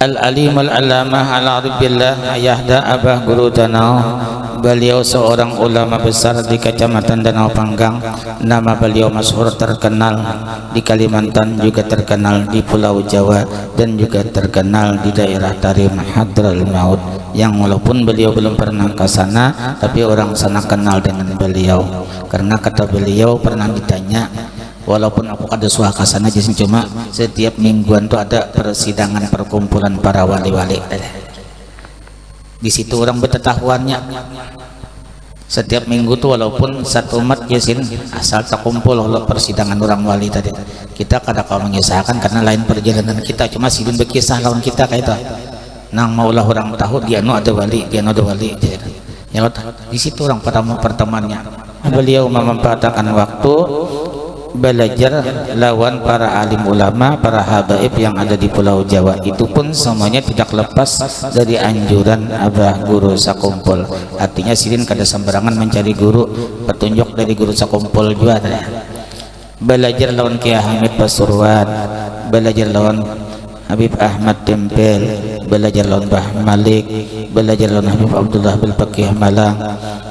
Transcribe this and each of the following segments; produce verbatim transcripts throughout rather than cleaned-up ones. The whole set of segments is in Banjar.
Al-Alim Al-Allamah Al-Arif Billah, Ayahda Abah Guru Danau. Beliau seorang ulama besar di Kecamatan Danau Panggang. Nama beliau masyhur, terkenal di Kalimantan, juga terkenal di Pulau Jawa, dan juga terkenal di daerah Tarim Hadramaut. Yang walaupun beliau belum pernah ke sana, tapi orang sana kenal dengan beliau. Karena kata beliau pernah ditanya, walaupun aku kada suah ke sana, jar sidin, cuma setiap mingguan tuh ada persidangan perkumpulan para wali-wali. Di situ orang bertetahuannya. Setiap minggu tuh walaupun satu umat, jar sidin, asal terkumpul oleh persidangan orang wali tadi. Kita kada kawa mengisahkan karena lain perjalanan kita, cuma sidin berkisah lawan kita kayak itu. Nang maulah orang tahu, dia nu ada wali, dia nu ada wali, jar. Ya, di situ orang pertama pertemuannya. Beliau memanfaatkan waktu belajar lawan para alim ulama, para habaib yang ada di Pulau Jawa. Itu pun semuanya tidak lepas dari anjuran Abah Guru Sakumpul. Artinya, sidin kada sembarangan mencari guru, petunjuk dari Guru Sakumpul juga. Belajar lawan Kiai Hamid Pasuruan, belajar lawan Habib Ahmad Tempel, belajar lawan Bah Malik, belajar lawan Habib Abdullah Bil Pakih Malang,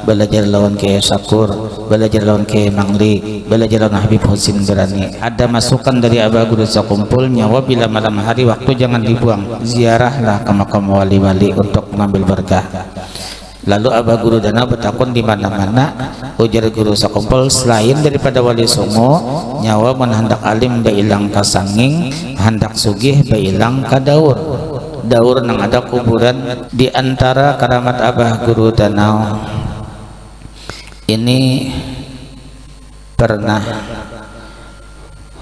belajar lawan Kiai Sakur, belajar lawan Kiai Mangli, belajar lawan Habib Husin Berani. Ada masukan dari Abah Guru Sakumpul, nyawa bila malam hari waktu jangan dibuang, ziarahlah ke makam wali-wali untuk mengambil berkah. Lalu Abah Guru Dana betakun di mana-mana, ujar Guru Sakumpul, selain daripada Wali Songo, nyawa mun handak alim bailang ka Sanging, handak sugih bailang ka Daur. Daur nang ada kuburan. Di antara karamat Abah Guru Danau ini, pernah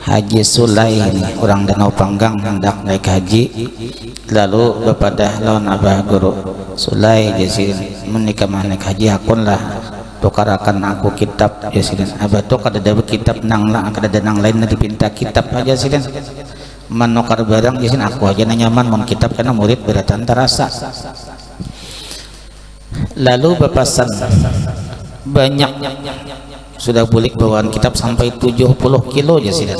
Haji Sulai ni, urang Danau Panggang, handak naik haji, lalu bapadah lawan Abah Guru. "Sulai," jar sidin, "mun ikam handak naik haji, hakunlah tukarakan aku kitab," jar sidin. "Abah tu kadada kitab nang la-, kadada nang lain nang dipinta, kitab haja," sidin. "Manukar barang," jar sidin, "aku haja nang nyaman, mun kitab kena murid baratan tarasa." Lalu bapasan, banyak sudah bulik bawaan kitab sampai tujuh puluh kilo, jar sidin.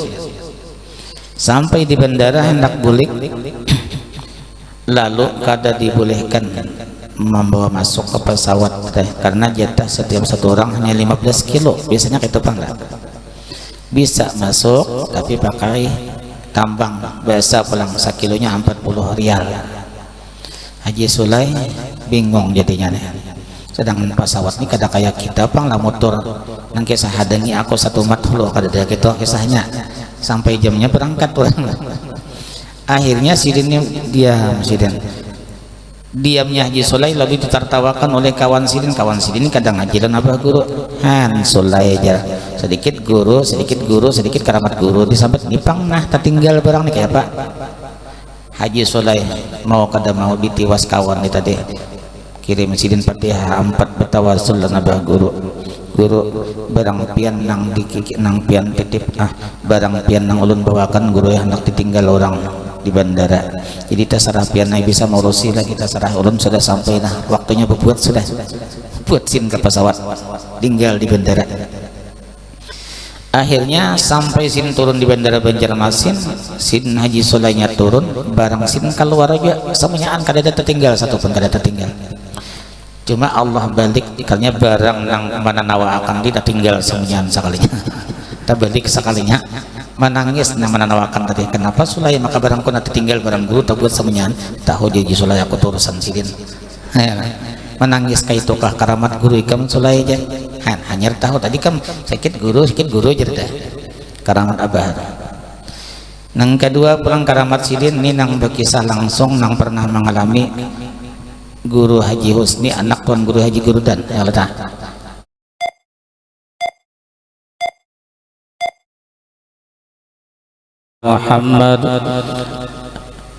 Sampai di bandara handak bulik, lalu kada dibolehkan membawa masuk ke pesawat teh, karena jatah setiap satu orang hanya lima belas kilo. Biasanya kaitu pang lah. Bisa masuk tapi pakai tambang, bahasa pulang sakilonya empat puluh rial. Haji Sulai bingung jadinya nih. Sedangkan pesawat ini kada kayak kita pang lah mutur. Nang kisah hadangi aku satu mat hulu, kada ada gitu kisahnya. Sampai jamnya berangkat orang. Akhirnya sidin ni diam, sidin. Diamnya Haji Sulai lalu ditertawakan oleh kawan sidin. Kawan sidin kadang ngaji lawan Abah Guru. "Han, Sulai," jar. "Sedikit guru, sedikit guru, sedikit karamat guru." Disambat, "Ni pang nah tatinggal barang ni, kaya apa?" Haji Sulai mau kada mau ditiwas kawan ni tadi. Kirim sidin Fatihah ampat, batawasul lawan Abah Guru. "Guru, barang pian nang di-, nang pian titip, ah, barang pian nang ulun bawakan, Guru, ya, handak ditinggal urang di bandara. Jadi tasarah pian ai, bisa maurusi lagi, tasarah, ulun sudah sampai nah, waktunya babuat sudah." Buat sidin ka pasawat, tinggal di bandara. Akhirnya sampai sidin turun di Bandara Banjarmasin, sidin Haji Sulainya turun, barang sidin kaluar aja, samunyaan kadada tatinggal, satu pun kada tatinggal. Cuma Allah balik, karena barang nang mananawaakan di tatinggal samunyaan sakalinya. Tabalik sakalinya, manangis nang mananawaakan tadi, "Kenapa Sulai maka barangku nang tatinggal, barang guru tabuat samunyaan?" "Tahu," jar Haji Sulai, "aku tu urusan sidin." Hanya, manangis kaitu kah karamat guru ikam, Sulai, jar. Han, hanyar tahu tadi kam, "Sakit guru, sakit guru," jar dah. Karamat Abah. Nang kadua pulang karamat sidin ni nang bakisah langsung nang pernah mangalami Guru Haji Husni, anak Tuan Guru Haji Gurudan. Ya, lah, tah. محمد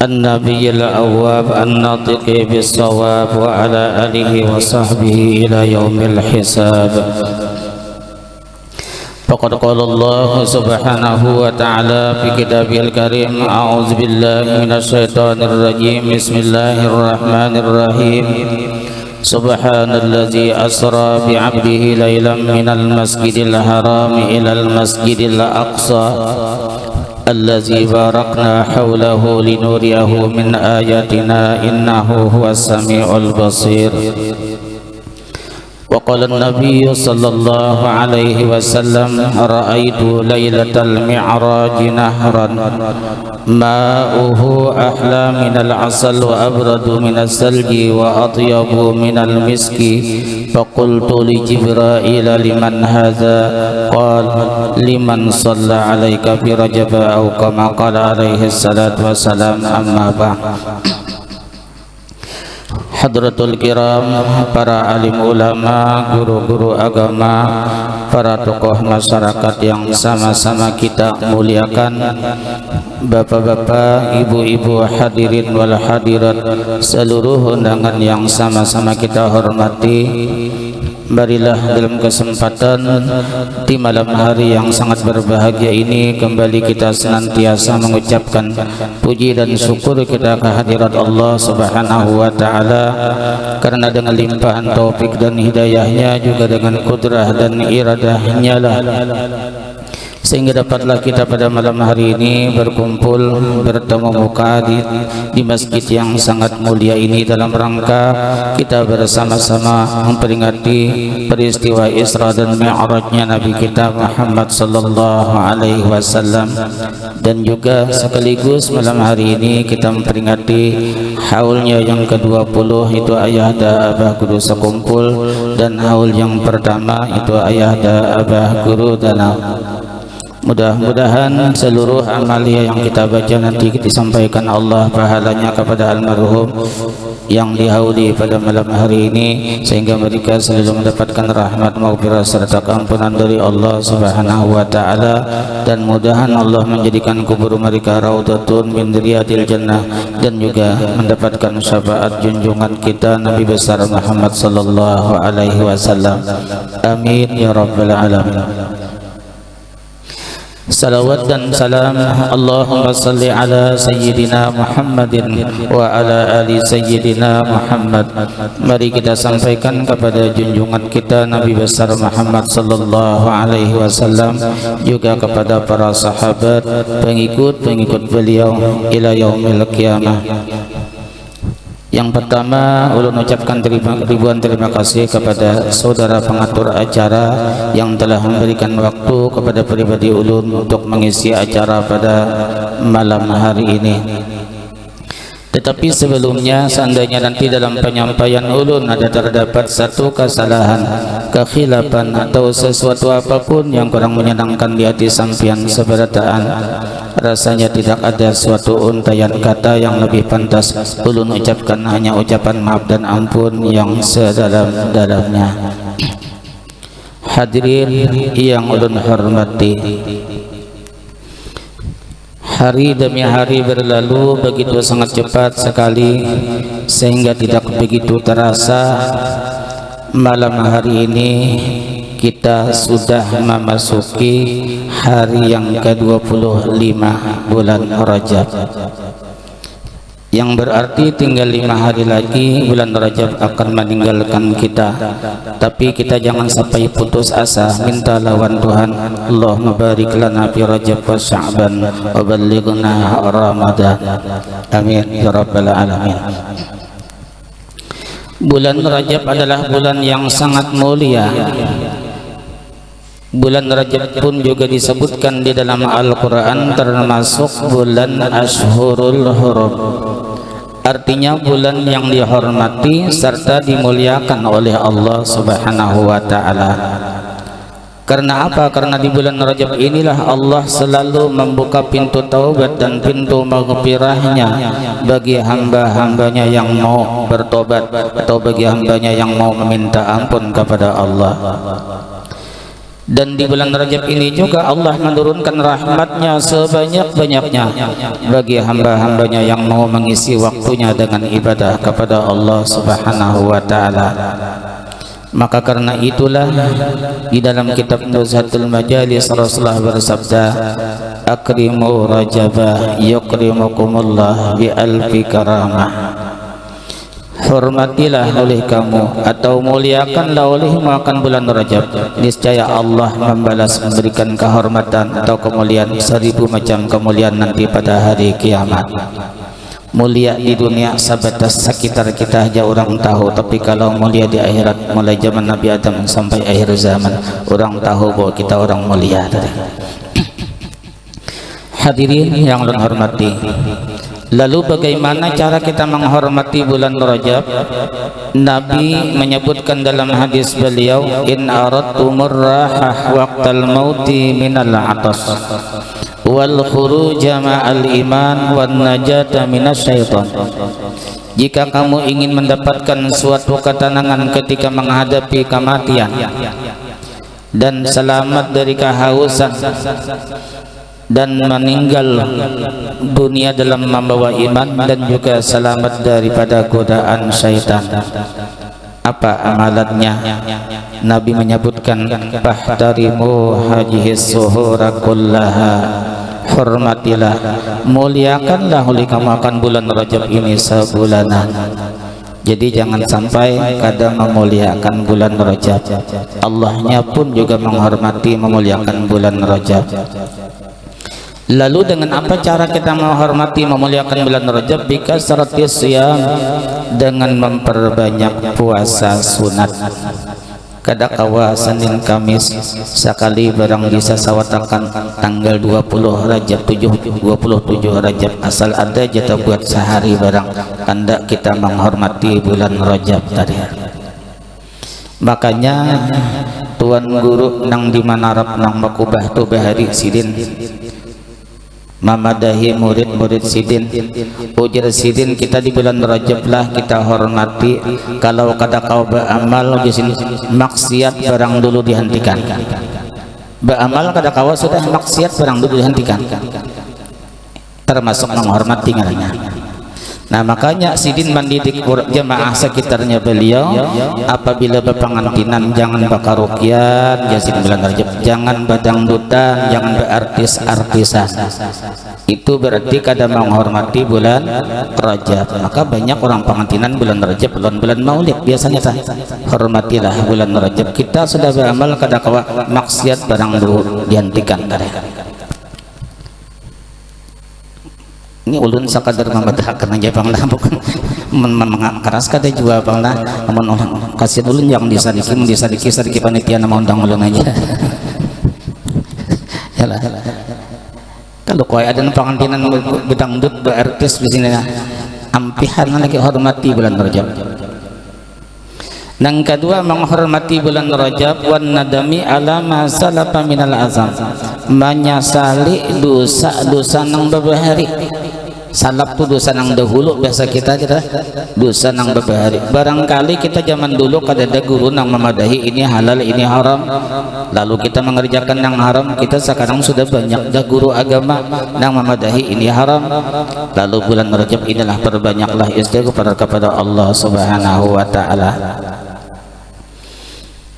النبي الأواب الناطق بالصواب وعلى آله وصحبه إلى يوم الحساب. فقد قال الله سبحانه وتعالى في كتابه الكريم: أعوذ بالله من الشيطان الرجيم. بسم الله الرحمن الرحيم. سبحان الذي أسرى بعبده ليلا من المسجد الحرام إلى المسجد الأقصى الذي باركنا حوله لنريه من آياتنا إنه هو السميع البصير. وقال النبي صلى الله عليه وسلم: رأيت ليلة المعراج نهرا ماؤه أحلى من العسل وأبرد من الثلج وأطيب من المسك. فقلت لجبرائيل: لمن هذا؟ قال: لمن صلى عليك في رجب، أو كما قال عليه الصلاة والسلام. أما بعد. Hadratul kiram, para alim ulama, guru-guru agama, para tokoh masyarakat yang sama-sama kita muliakan, bapak-bapak, ibu-ibu, hadirin wal hadirat, seluruh undangan yang sama-sama kita hormati. Marilah dalam kesempatan di malam hari yang sangat berbahagia ini kembali kita senantiasa mengucapkan puji dan syukur kita ke hadirat Allah Subhanahu wa Ta'ala, karena dengan limpahan taufik dan hidayahnya, juga dengan kudrah dan iradahnya lah, sehingga dapatlah kita pada malam hari ini berkumpul, bertemu muka di, di masjid yang sangat mulia ini dalam rangka kita bersama-sama memperingati peristiwa Isra dan Mi'rajnya Nabi kita Muhammad sallallahu alaihi wasallam, dan juga sekaligus malam hari ini kita memperingati haulnya yang kedua puluh, itu Ayahda Abah Guru Sekumpul, dan haul yang pertama itu Ayahda Abah Guru Danau. Mudah-mudahan seluruh amalia yang kita baca nanti disampaikan Allah pahalanya kepada almarhum yang dihauli pada malam hari ini, sehingga mereka selalu mendapatkan rahmat, maghfirah, serta keampunan dari Allah Subhanahu wa Ta'ala, dan mudahan Allah menjadikan kubur mereka raudhatun min riyadil jannah, dan juga mendapatkan syafaat junjungan kita Nabi besar Muhammad sallallahu alaihi wasallam. Amin ya rabbal alamin. Salawat dan salam, Allahumma salli ala Sayyidina Muhammadin wa ala ali Sayyidina Muhammad, mari kita sampaikan kepada junjungan kita Nabi besar Muhammad sallallahu alaihi wasallam, juga kepada para sahabat, pengikut-pengikut beliau ila yaumil qiyamah. Yang pertama, ulun ucapkan terima, ribuan terima kasih kepada saudara pengatur acara yang telah memberikan waktu kepada pribadi ulun untuk mengisi acara pada malam hari ini. Tetapi sebelumnya, seandainya nanti dalam penyampaian ulun ada terdapat satu kesalahan, kekhilafan, atau sesuatu apapun yang kurang menyenangkan di hati sampian seberataan, rasanya tidak ada suatu untaian kata yang lebih pantas ulun ucapkan, hanya ucapan maaf dan ampun yang sedalam-dalamnya. Hadirin yang ulun hormati, hari demi hari berlalu begitu sangat cepat sekali, sehingga tidak begitu terasa malam hari ini kita sudah memasuki hari yang kedua puluh lima bulan Rajab. Yang berarti tinggal lima hari lagi bulan Rajab akan meninggalkan kita. Tapi kita jangan sampai putus asa, minta lawan Tuhan. Allahumma barik lana fi Rajab wa Sya'ban wa ballighna Ramadan. Amin ya rabbal alamin. Bulan Rajab adalah bulan yang sangat mulia. Bulan Rajab pun juga disebutkan di dalam Al-Quran termasuk bulan Ashurul Hurum. Artinya bulan yang dihormati serta dimuliakan oleh Allah Subhanahu wa Ta'ala. Karena apa? Karena di bulan Rajab inilah Allah selalu membuka pintu taubat dan pintu maghfirahnya bagi hamba-hambanya yang mau bertobat atau bagi hambanya yang mau meminta ampun kepada Allah. Dan di bulan Rajab ini juga Allah menurunkan rahmatnya sebanyak-banyaknya bagi hamba-hambanya yang mau mengisi waktunya dengan ibadah kepada Allah Subhanahu wa Ta'ala. Maka karena itulah, di dalam kitab Nuzhatul Majalis, Rasulullah bersabda, "Akrimu Rajaba yukrimukumullah bi alfi karamah." Hormatilah oleh kamu atau muliakanlah olehmu akan bulan Rajab. Niscaya Allah membalas, memberikan kehormatan atau kemuliaan seribu macam kemuliaan nanti pada hari kiamat. Mulia di dunia sebatas sekitar kita aja orang tahu, tapi kalau mulia di akhirat, mulai zaman Nabi Adam sampai akhir zaman, orang tahu bahwa kita orang mulia tadi. Hadirin yang ulun hormati, lalu bagaimana cara kita menghormati bulan Rajab? Nabi menyebutkan dalam hadis beliau, "In aradtumur rahah waqtal mauti minal atas, wal khuruja ma'al iman, wan najata minasyaiton." Jika kamu ingin mendapatkan suatu ketenangan ketika menghadapi kematian dan selamat dari kehausan dan meninggal dunia dalam membawa iman dan juga selamat daripada godaan syaitan. Apa amalannya? Nabi menyebutkan, "Fahtarimu hadhihi suhura kullaha." Hormatilah, muliakanlah oleh kamu akan bulan Rajab ini sebulanan. Jadi jangan sampai kada memuliakan bulan Rajab. Allahnya pun juga menghormati, memuliakan bulan Rajab. Lalu dengan apa cara kita menghormati, memuliakan bulan Rajab? Bikasrati siyam, dengan memperbanyak puasa sunat. Kada kawa Senin Kamis, sakali barang disasawatakan tanggal dua puluh Rajab, tujuh, dua puluh tujuh Rajab, asal ada jatah buat sehari barang. Tanda kita menghormati bulan Rajab tadi. Makanya tuan guru nang di Manarap nang bakubah tu bahari sidin mamadahi murid-murid sidin. Ujar sidin, kita di bulan Rajab lah kita hormati. Kalau kada kawa baamal, ujar sidin, maksiat barang dulu dihentikan. Baamal kada kawa sudah, maksiat barang dulu dihentikan. Termasuk menghormati ngarannya. Nah, makanya sidin mendidik ur-, jamaah sekitarnya beliau, apabila bapangantinan jangan bakarukian, jar sidin, bulan Rajab, jangan badangdutan, jangan baartis-artisan. Itu berarti kada menghormati bulan Rajab. Maka banyak orang pangantinan bulan Rajab lawan bulan Maulid biasanya tah. Hormatilah bulan Rajab. Kita sudah beramal kada kawa, maksiat barang dulu dihentikan kada. Ini ulun sakadar mamadahakan aja pang lah, bukan men-, men-, menga-, keras kada jua pang lah. Amun ulun, kasihan ulun yang disadiki, mun disadiki, sadiki panitia nama undang ulun aja. Yalah. Kalau kau ada pangantinan bedangdut, beartis di sini lah. Ampihan lagi, hormati bulan Rajab. Nang kadua, menghormati bulan Rajab, wan nadami ala ma salafa minal azam, manyasali dosa-dosa nang babahari. Salaf tu dosa nang dahulu, bahasa kita, kita dosa nang babahari. Barangkali kita zaman dulu kadada guru nang mamadahi ini halal, ini haram, lalu kita mengerjakan nang haram. Kita sekarang sudah banyak dah guru agama nang mamadahi ini haram. Lalu bulan Rajab inilah perbanyaklah istighfar kepada Allah Subhanahu wa Ta'ala.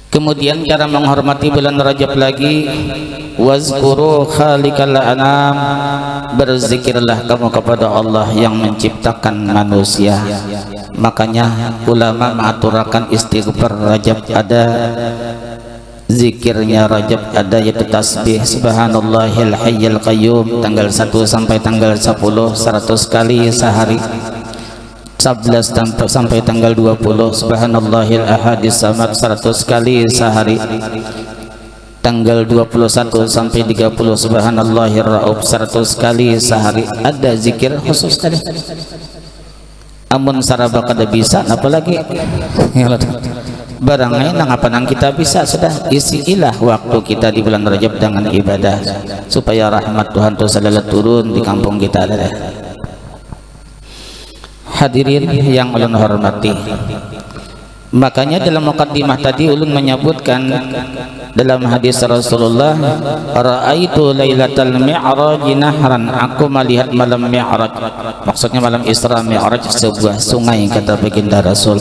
Kemudian cara menghormati bulan Rajab lagi, wazkuru khaliqal anam, berzikirlah kamu kepada Allah yang menciptakan manusia. Makanya ulama mengaturakan istighfar Rajab, ada zikirnya Rajab, ada yaitu tasbih subhanallahil hayyil qayyum tanggal satu sampai tanggal sepuluh, seratus kali sehari. Sebelas sampai, sampai tanggal dua puluh, subhanallahil ahadis samad, seratus kali sehari. Tanggal dua puluh satu sampai tiga puluh, subhanallahir rauf, seratus kali sehari. Ada zikir khusus tadi. Amun saraba kada bisa, napa lagi? Barang ai nang apa nang kita bisa, sudah isilah waktu kita di bulan Rajab dengan ibadah, supaya rahmat Tuhan tu salalu turun di kampung kita tadi. Hadirin yang ulun hormati, makanya dalam mukaddimah tadi ulun menyebutkan dalam hadis Rasulullah, "Ra'aitu lailatal mi'raji nahran," aku melihat malam Mi'raj, maksudnya malam Isra Mi'raj, sebuah sungai, kata baginda Rasul.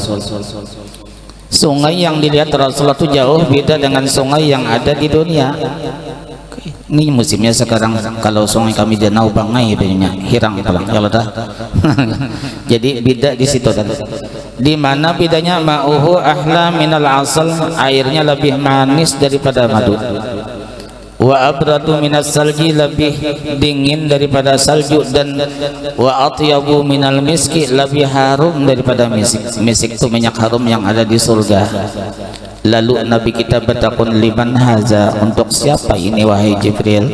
Sungai yang dilihat Rasulullah itu jauh beda dengan sungai yang ada di dunia. Ini musimnya sekarang, kalau sungai kami Danau Bangai, banyak hirang pulang, ya Allah dah. Jadi beda di situ tadi. Di mana bedanya? Ma'uhu ahla minal asal, airnya lebih manis daripada madu. Wa abradu minas salji, lebih dingin daripada salju, dan wa atyabu minal miski, lebih harum daripada misik. Misik itu minyak harum yang ada di surga. Lalu Nabi kita bertakun, "Liman haza?" Untuk siapa ini, wahai Jibril?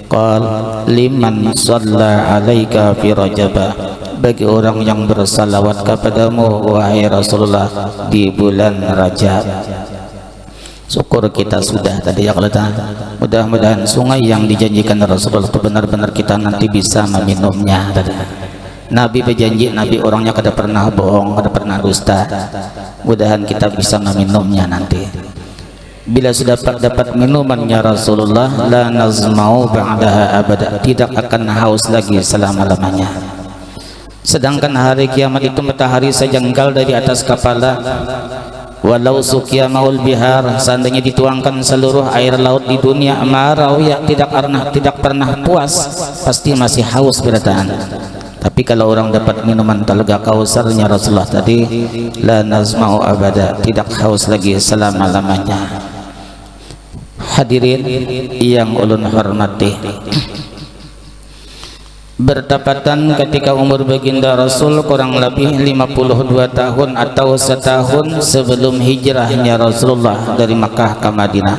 Qal, "Liman shalla alaika fi Rajaba." Bagi orang yang bersalawat kepadamu, wahai Rasulullah, di bulan Rajab. Syukur kita sudah tadi ya kalau ta-, mudah-mudahan sungai yang dijanjikan Rasulullah itu benar-benar kita nanti bisa meminumnya tadi. Nabi berjanji, Nabi orangnya kada pernah bohong, kada pernah dusta. Mudahan kita bisa meminumnya nanti. Bila sudah dapat, dapat minumannya Rasulullah, la nazmau ba'daha abada, tidak akan haus lagi selama-lamanya. Sedangkan hari kiamat itu matahari sejengkal dari atas kepala. Walau sukia maul bihar, seandainya dituangkan seluruh air laut di dunia, ma rawiya, tidak pernah, tidak pernah puas, pasti masih haus berataan. Tapi kalau orang dapat minuman telaga kausarnya Rasulullah tadi, la nazmau abada, tidak haus lagi selama-lamanya. Hadirin yang ulun hormati, bertapatan ketika umur baginda Rasul kurang lebih lima puluh dua tahun atau setahun sebelum hijrahnya Rasulullah dari Makkah ke Madinah,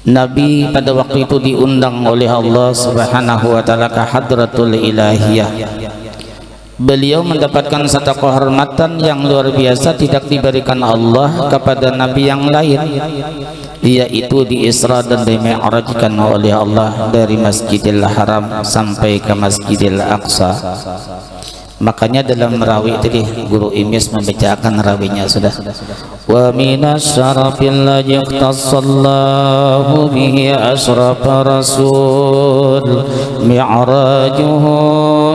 Nabi pada waktu itu diundang oleh Allah Subhanahu wa Ta'ala ke Hadratul Ilahiyah. Beliau mendapatkan satu kehormatan yang luar biasa, tidak diberikan Allah kepada nabi yang lain, yaitu di Isra dan di Mi'rajkan oleh Allah dari Masjidil Haram sampai ke Masjidil Aqsa. Makanya dalam rawi tadi, Guru Imis membacakan rawinya sudah. Wa minas syarafil ladzi ikhtassallahu bihi asyrafar rasul, mi'rajuhu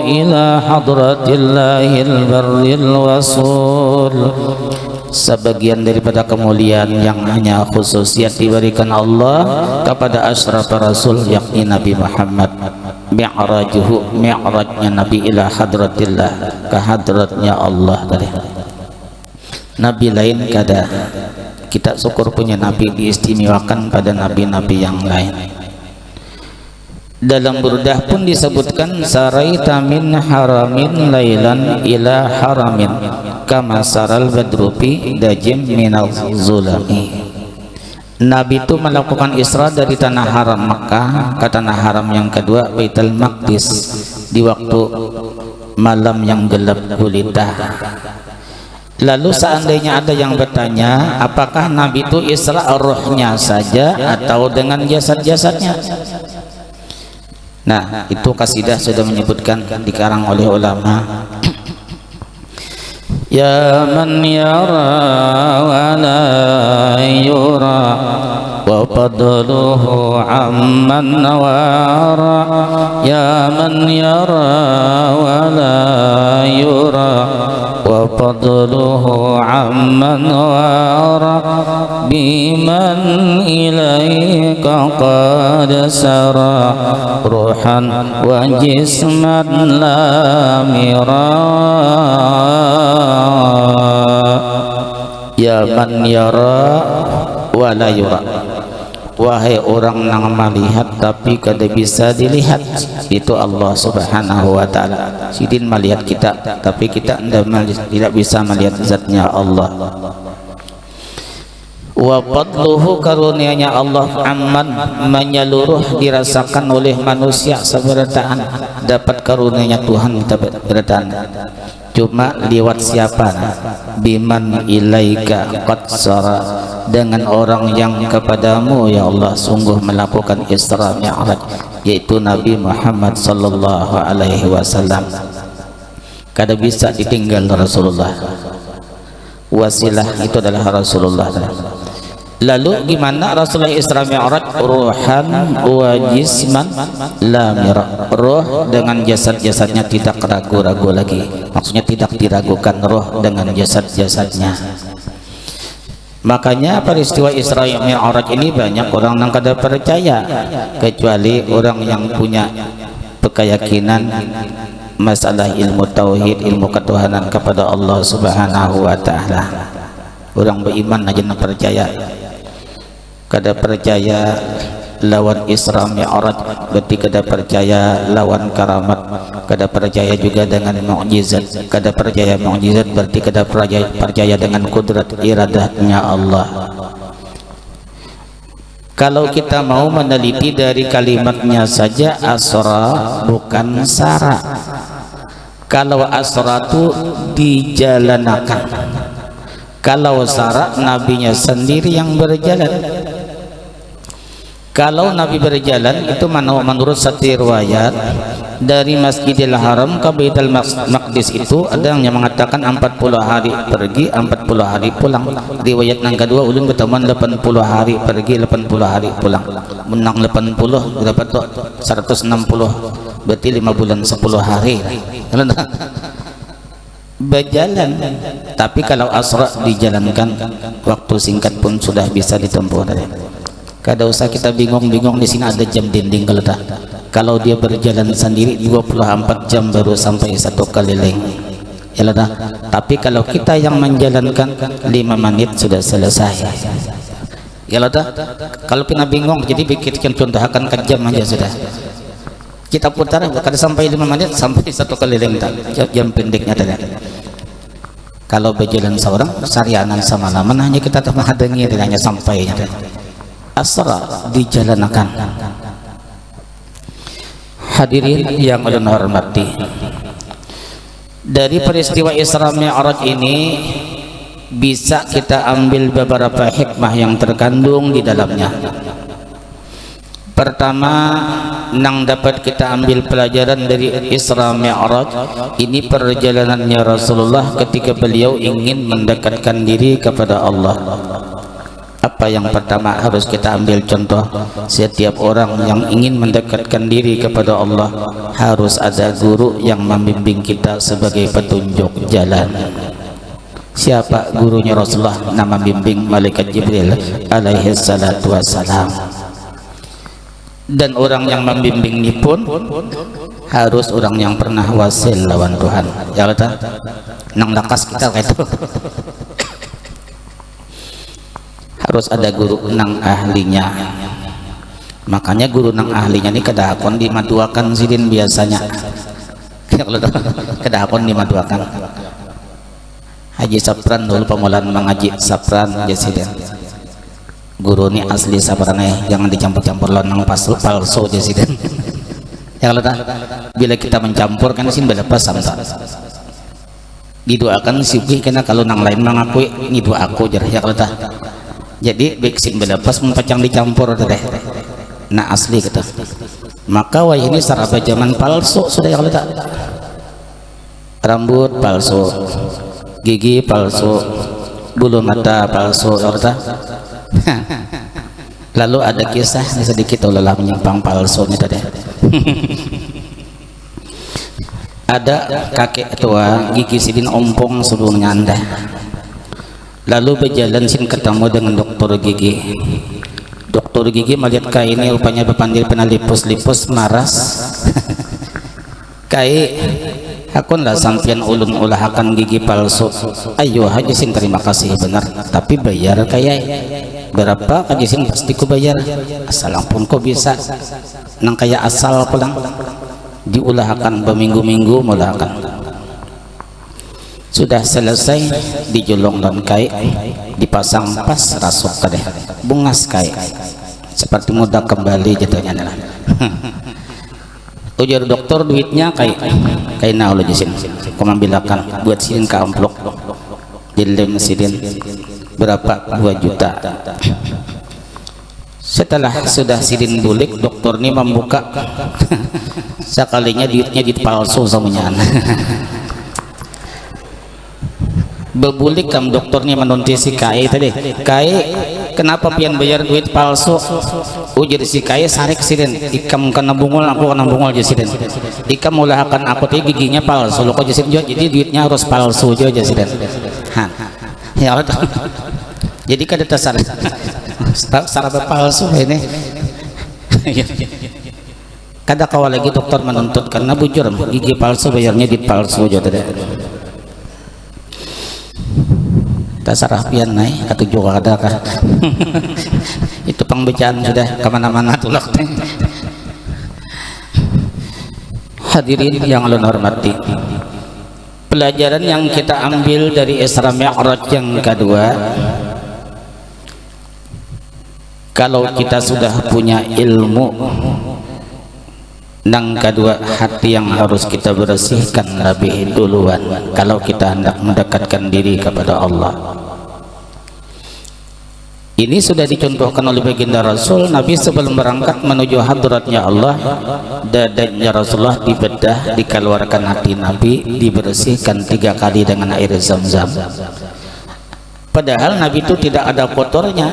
ila hadratillahil barril wasul. Sebagian daripada kemuliaan yang hanya khususiat diberikan Allah kepada asyrafar rasul, yakni Nabi Muhammad. Mi'rajuhu, mi'rajnya Nabi, ila hadratillah, ke hadratnya Allah tadi. Nabi lain kada. Kita syukur punya Nabi, diistimewakan pada nabi-nabi yang lain. Dalam Burdah pun disebutkan, "Saraita min haramin lailan ila haramin, kama saral badru fi dajim minaz zulami." Nabi itu melakukan Isra dari tanah haram Makkah ke tanah haram yang kedua, Baitul Maqdis, di waktu malam yang gelap gulita. Lalu seandainya ada yang bertanya, apakah Nabi itu Isra rohnya saja atau dengan jasad-jasadnya? Nah, itu kasidah sudah menyebutkan, dikarang oleh ulama. Ya man yara wa la yura, wa fadluhu amman wara. Ya man yara wa la yura, wa fadluhu amman wara. Biman ilaika qad sara, ruhan wa jisman la mira. Ya man yara wa la yura. Wahai orang nang malihat tapi kada bisa dilihat, itu Allah Subhanahu wa Ta'ala. Sidin malihat kita, tapi kita nda mali-, tidak bisa malihat zatnya Allah. Wa fadluhu, karunianya Allah, amman, menyeluruh, dirasakan oleh manusia seberataan, dapat karunianya Tuhan kita berataan. Cuma liwat siapa? Nah, biman ilaika qad sara, dengan orang yang kepadamu, ya Allah, sungguh melakukan Isra Mi'raj, yaitu Nabi Muhammad sallallahu alaihi wasallam. Kada bisa ditinggal Rasulullah. Wasilah itu adalah Rasulullah. Lalu gimana Rasulullah Isra Mi'raj? Ruhan wa jisman la mira. Roh dengan jasad-jasadnya tidak ragu-ragu lagi. Maksudnya tidak diragukan roh dengan jasad-jasadnya. Makanya peristiwa Isra Mi'raj ini banyak orang yang kada percaya, kecuali orang yang punya keyakinan Masalah ilmu tauhid, ilmu ketuhanan kepada Allah Subhanahu wa Ta'ala. Orang beriman aja nang percaya. Kada percaya lawan Isra Mi'raj, berarti kada percaya lawan karamat. Kada percaya juga dengan mukjizat. Kada percaya mukjizat, berarti kada percaya, percaya dengan kudrat, iradahnya Allah. Kalau kita mau meneliti dari kalimatnya saja, asra bukan sara. Kalau asra tu dijalanakan. Kalau sara, nabinya sendiri yang berjalan. Kalau Nabi berjalan itu manu-, menurut satu riwayat, dari Masjidil Haram ke Baitul Mas-, Maqdis itu ada yang mengatakan empat puluh hari pergi, empat puluh hari pulang. Riwayat yang kedua, ulun bertemuan delapan puluh hari pergi, delapan puluh hari pulang. Menang delapan puluh, berapa tuh? Seratus enam puluh. Berarti lima bulan sepuluh hari. Berjalan. Tapi kalau asra dijalankan, waktu singkat pun sudah bisa ditempuh tadi. Kada usah kita bingung-bingung, di sini ada jam dinding kalau dah. Kalau dia berjalan sendiri dua puluh empat jam baru sampai satu keliling. Ya lah dah. Tapi kalau kita yang menjalankan, lima menit sudah selesai. Ya lah dah. Kalau pina bingung, jadi bikin contohakan ke jam aja sudah. Kita putar, kada sampai lima menit, sampai satu keliling tak. Jam pendeknya tadi. Kalau berjalan seorang, sarianan semalaman hanya kita tak menghadangi, tidak hanya sampai. Asra dijalanakan. Hadirin yang ulun hormati, dari peristiwa Isra Mi'raj ini bisa kita ambil beberapa hikmah yang terkandung di dalamnya. Pertama, nang dapat kita ambil pelajaran dari Isra Mi'raj ini, perjalanannya Rasulullah ketika beliau ingin mendekatkan diri kepada Allah. Apa yang pertama harus kita ambil contoh? Setiap orang yang ingin mendekatkan diri kepada Allah harus ada guru yang membimbing kita sebagai petunjuk jalan. Siapa gurunya Rasulullah? Nama bimbing malaikat Jibril alaihi salatu wassalam. Dan orang yang membimbing ni pun harus orang yang pernah wasil lawan Tuhan. Ya kata? Nang lakas kita kaitu. Harus ada guru nang ahlinya. Makanya guru nang ahlinya ni kada hakun dimaduakan sidin biasanya. Kada hakun dimaduakan. Haji Sapran dulu pamulaan mangaji, Sapran jar sidin. Guru ni asli Sapran ai, jangan dicampur-campur lawan nang palsu, palsu jar sidin. Ya kalo tah, bila kita mencampur kan isin balapas am ta. Diduaakan sugih kena, kalu nang lain mangakui ngidu aku jar, ya kalo tah. Jadi baik isin balapas mun pacang dicampur tu teh. Nah asli kata. Maka wayahini saraba jaman palsu sudah ya kalo tah. Rambut palsu, gigi palsu, bulu mata palsu, ya kalo tah. Lalu ada kisah ni sedikit, ulah lah menyimpang palsu ni tadi. Ada kakek tua, gigi sidin ompong sebelumnya anda. Lalu bejalan sin ketemu dengan dokter gigi. Dokter gigi melihat kai ini rupanya bepandir pina lipus-lipus, maras. Kai, hakunlah sampian ulun ulahakan gigi palsu. Ayo haja sin, terima kasih benar. Tapi bayar kai ai. Berapa kaji sin pasti ku bayar. Asal ampun ko bisa. Nang kaya asal pulang. Diulahakan baminggu-minggu, maulahakan. Sudah selesai, dijulung lawan kai, dipasang pas rasuk kadeh. Bungas kai. Seperti muda kembali jatuhnya ni lah. Ujar dokter, duitnya kai. Kaina ulun isin. Ku mambilakan, buat sidin ka amplop. Dilem sidin. Berapa? Dua juta. Setelah sudah sidin bulik, dokter ni mambuka. Sakalinya duitnya duit palsu samunyaan. Bebulik kam dokter ni manunti si kai tadi. Kai, kenapa pian bayar duit palsu? Ujar si kai, sarik sidin. Ikam kana bungul, aku kana bungul jar sidin. Ikam ulahakan aku tadi giginya palsu, lo ko jar sidin jua. Jadi duitnya harus palsu jua jar sidin. Han. Ya, jadi kada tasar-, saraba palsu ini. Kada kawa lagi dokter menuntut karena bujur gigi palsu bayarnya duit palsu aja tadi. Tasarah pian nai katuju kada kah? Itu pang bacaan sudah kemana-mana tulak teh. Hadirin yang ulun hormati, pelajaran yang kita ambil dari Isra Mi'raj yang kedua, kalau kita sudah punya ilmu, nang kedua hati yang harus kita bersihkan lebih duluan kalau kita hendak mendekatkan diri kepada Allah. Ini sudah dicontohkan oleh baginda Rasul. Nabi sebelum berangkat menuju hadratnya Allah, dadanya Rasulullah dibedah, dikeluarkan hati Nabi, dibersihkan tiga kali dengan air zam-zam. Padahal Nabi itu tidak ada kotornya.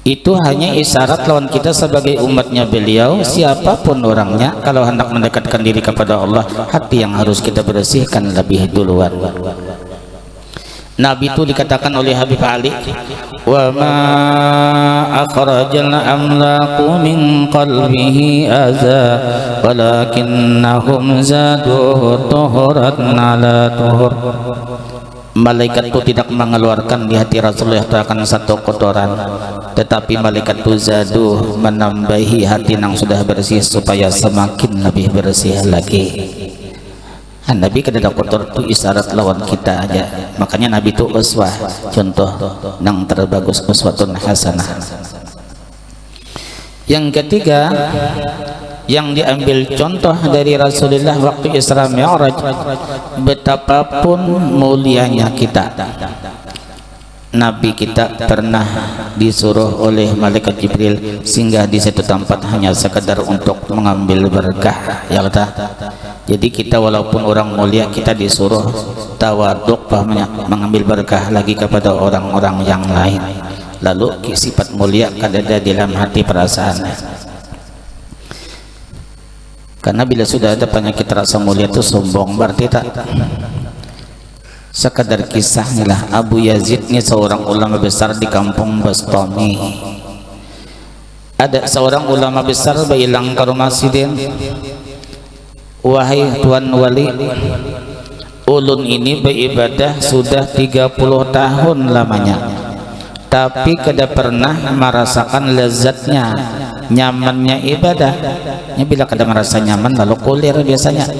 Itu hanya isyarat lawan kita sebagai umatnya beliau, siapapun orangnya, kalau hendak mendekatkan diri kepada Allah, hati yang harus kita bersihkan lebih duluan. Nabi itu dikatakan oleh Habib Ali, "Wa ma akhrajal amlaku min qalbihi aza, walakinnahum zaduhu tuhuran ala tuhur." Malaikat itu tidak mengeluarkan di hati Rasulullah itu akan satu kotoran, tetapi malaikat itu zaduh, menambahi hati nang sudah bersih supaya semakin lebih bersih lagi. Nah, Nabi kada ada kotor tu isyarat lawan kita aja. Makanya Nabi tu uswah, contoh nang terbagus, uswatun hasanah. Yang ketiga, yang diambil contoh dari Rasulullah waktu Isra Mi'raj, betapapun mulianya kita. Nabi kita pernah disuruh oleh malaikat Jibril singgah di satu tempat hanya sekadar untuk mengambil berkah, ya kata. Jadi kita walaupun orang mulia, kita disuruh tawaduk, paham ya, mengambil berkah lagi kepada orang-orang yang lain. Lalu sifat mulia kada ada dalam hati perasaannya. Karena bila sudah ada penyakit rasa mulia itu sombong, berarti tak Sekadar kisah ni lah, Abu Yazid ni seorang ulama besar di kampung Bastami. Ada seorang ulama besar bailang ka rumah sidin, "Wahai Tuan Wali, ulun ini baibadah sudah tiga puluh tahun lamanya, tapi kada pernah marasakan lezatnya, nyamannya ibadah." Nya bila kada marasa nyaman lalu kulir biasanya.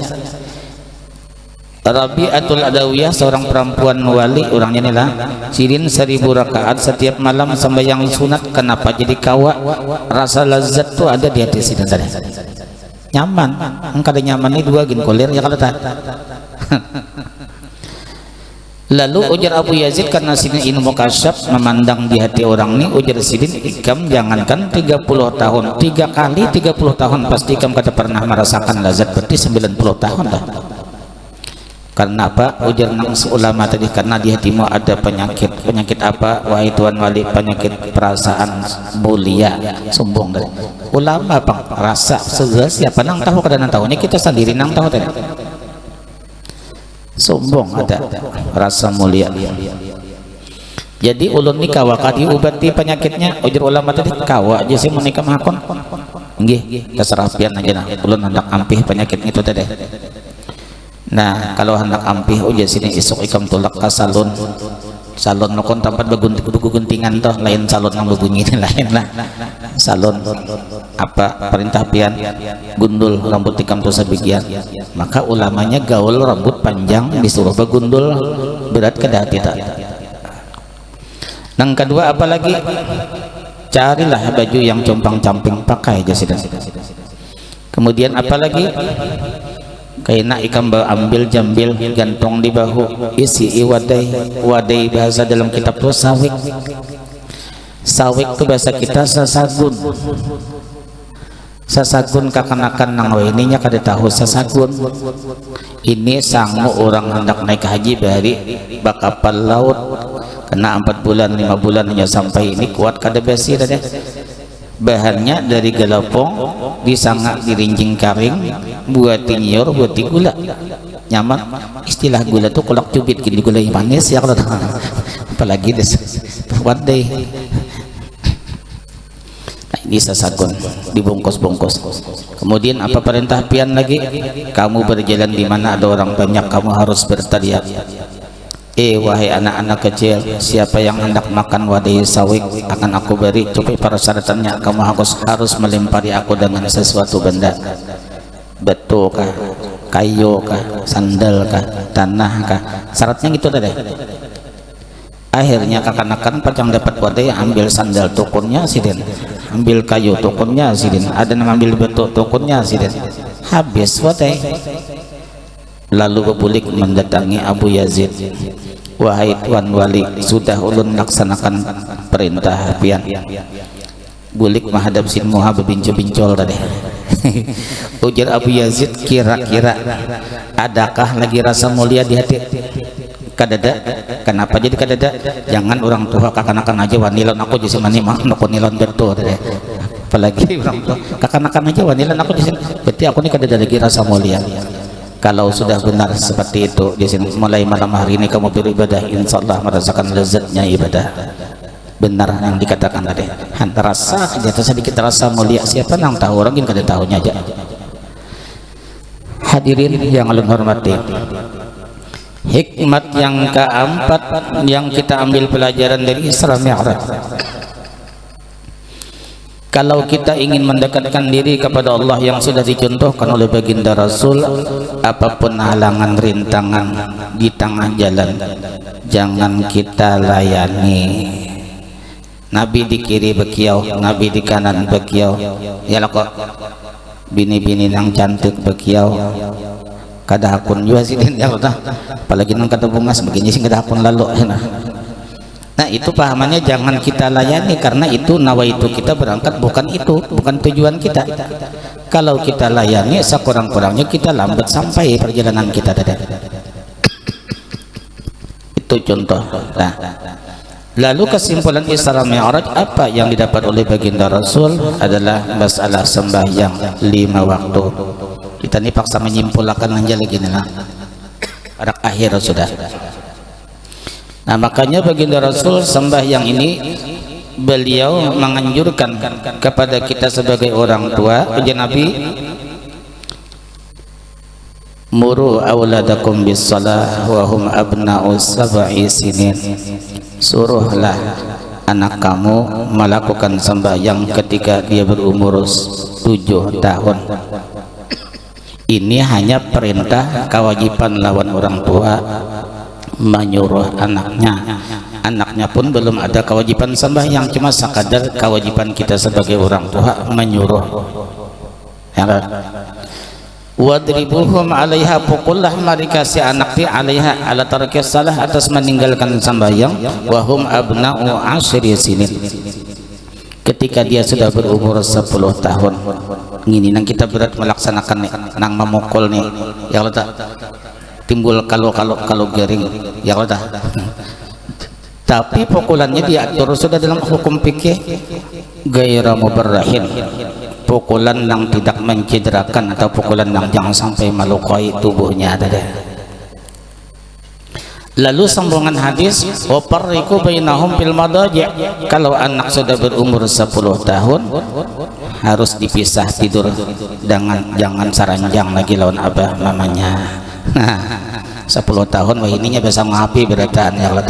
Rabi'atul Adawiyah, seorang perempuan wali, urangnya ni lah. Sidin seribu rakaat setiap malam sambayang sunat, kenapa jadi kawa? Rasa lazat tu ada di hati sidin tadi. Nyaman, nang kada nyaman ni dua gin kulir, ya kada tah? Lalu ujar Abu Yazid, karena sidin ilmu kasyaf memandang di hati orang ni, ujar sidin, "Ikam jangankan tiga puluh tahun, tiga kali tiga puluh tahun pasti ikam kada pernah merasakan lazat, berarti sembilan puluh tahun dah." Karena apa? Ujar nang seulama tadi, karena di hatimu ada penyakit. Penyakit apa, wahai Tuan Wali? Penyakit perasaan mulia, sombong tadi. Ulama pang rasa segala siapa nang tahu, kada nang tahu, ni kita sendiri nang tahu tadi. Sombong ada, rasa mulia. Jadi ulun ni kawa kah diubati penyakitnya? Ujar ulama tadi, kawa aja sih mun ikam hakun. Nggih, terserah pian aja nah. Ulun hendak ampih penyakit itu tadi. Nah, kalau hendak ampih ujar sini, isuk ikam tulak ka salon. Salon nukun tempat begunting, beguntingan toh, lain salon yang berbunyi ini lain lah. Salon apa perintah pian gundul rambut ikam tu sabigian. Maka ulamanya gaul rambut panjang disuruh begundul, berat kada hati tak. Nang kedua apa lagi? Carilah baju yang compang-camping pakai aja sidin. Kemudian apa lagi? Kaina ikam baambil jambil gantung di bahu, isi wadai. Wadai bahasa dalam kitab tu sawik. Sawik tu bahasa kita sasagun. Sasagun kakanakan nang wahininya kada tahu sasagun. Ini sangu orang hendak naik haji bahari bakapal laut, kena empat bulan lima bulan hanya sampai ini kuat kada basi tadi. Bahannya dari galapung, disanga dirinjing karing, buati nyiur, buati gula. Nyaman. Istilah gula tu kulak cubit gin digulai manis ya kalau apalagi des. Wadai. Nah, Disasagun, dibungkus-bungkus. Kemudian apa perintah pian lagi? Kamu berjalan di mana ada orang banyak, kamu harus berteriak, "Eh, wahai anak-anak kecil, siapa yang hendak makan wadai sawik akan aku beri, tapi persyaratannya kamu harus, harus melempari aku dengan sesuatu benda." Batu kah, kayu kah, sandal kah, tanah kah. Syaratnya gitu tadi. Akhirnya kakanakan pacang dapat wadai, ambil sandal tukunnya sidin, ambil kayu tukunnya sidin, ada nang ambil batu tukunnya sidin. Habis wadai. Lalu bebulik mendatangi Abu Yazid. "Wahai Tuan Wali, sudah ulun laksanakan perintah pian." Bulik mahadap sin muha bebincu-bincol tadi. Ujar Abu Yazid, "Kira-kira adakah lagi rasa mulia di hati?" "Kadada." "Kenapa jadi kadada?" "Jangan orang tua, kakanakan aja wani lawan aku," jar si Mani, ma-, nukuni lawan batu tadi. "Apalagi orang tua, kakanakan aja wani lawan aku," jar si. "Berarti aku ni kadada lagi rasa mulia." "Kalau sudah benar seperti itu," jar si, "mulai malam hari ini kamu beribadah, insya Allah merasakan lezatnya ibadah." Benar yang dikatakan tadi. Han, rasa aja tuh, sedikit rasa mulia. Siapa nang tahu? Orang gin kada tahunya aja. Hadirin yang ulun hormati, hikmat yang keempat yang kita ambil pelajaran dari Isra Mi'raj. Kalau kita ingin mendekatkan diri kepada Allah yang sudah dicontohkan oleh Baginda Rasul, apapun halangan rintangan di tengah jalan, jangan kita layani. Nabi di kiri bekiau, Nabi di kanan bekiau. Ya lah kok. Bini-bini nang cantik bekiau. Kada hakun jua sidin ya kata. Apalagi nang kada bungas begini sih kada hakun lalu. Nah, itu pahamannya jangan kita layani karena itu nawaitu kita berangkat bukan itu, bukan tujuan kita. Kalau kita layani sekurang-kurangnya kita lambat sampai perjalanan kita tadi. Itu contoh. Nah, lalu kesimpulan Isra Mi'raj apa yang didapat oleh Baginda Rasul adalah masalah sembahyang lima waktu. Kita ni paksa menyimpulakan aja lagi nih lah. Arak akhir sudah. Nah, makanya Baginda Rasul sembahyang ini beliau menganjurkan kepada kita sebagai orang tua, ujar Nabi, "Muru auladakum bis salah wa hum abna'u sab'i sinin." Suruhlah anak kamu melakukan sembahyang ketika dia berumur tujuh tahun. Ini hanya perintah kewajiban lawan orang tua menyuruh anaknya. Anaknya pun belum ada kewajiban sembahyang, cuma sekadar kewajiban kita sebagai orang tua menyuruh. Ya kan? "Wadribuhum alaiha," pukullah mereka si anak ti alaiha, ala tarkis salah, atas meninggalkan sembahyang, "wahum abna'u asyri sinin." Ketika dia sudah berumur sepuluh tahun, ngini nang kita berat melaksanakan nih, nang memukul nih, ya Allah tak timbul kalau kalau kalau garing, ya Allah tak. Tapi pukulannya diatur sudah dalam hukum fikih, gaira mubarrahin, pukulan yang tidak mencederakan atau pukulan yang jangan sampai melukai tubuhnya tadi. Lalu sambungan hadis, "Wafarriqu bainahum fil madaji." Kalau anak sudah berumur sepuluh tahun, harus dipisah tidur, jangan jangan saranjang lagi lawan abah mamanya. Nah, sepuluh tahun wah ininya biasa ngapi berataan ya Allah.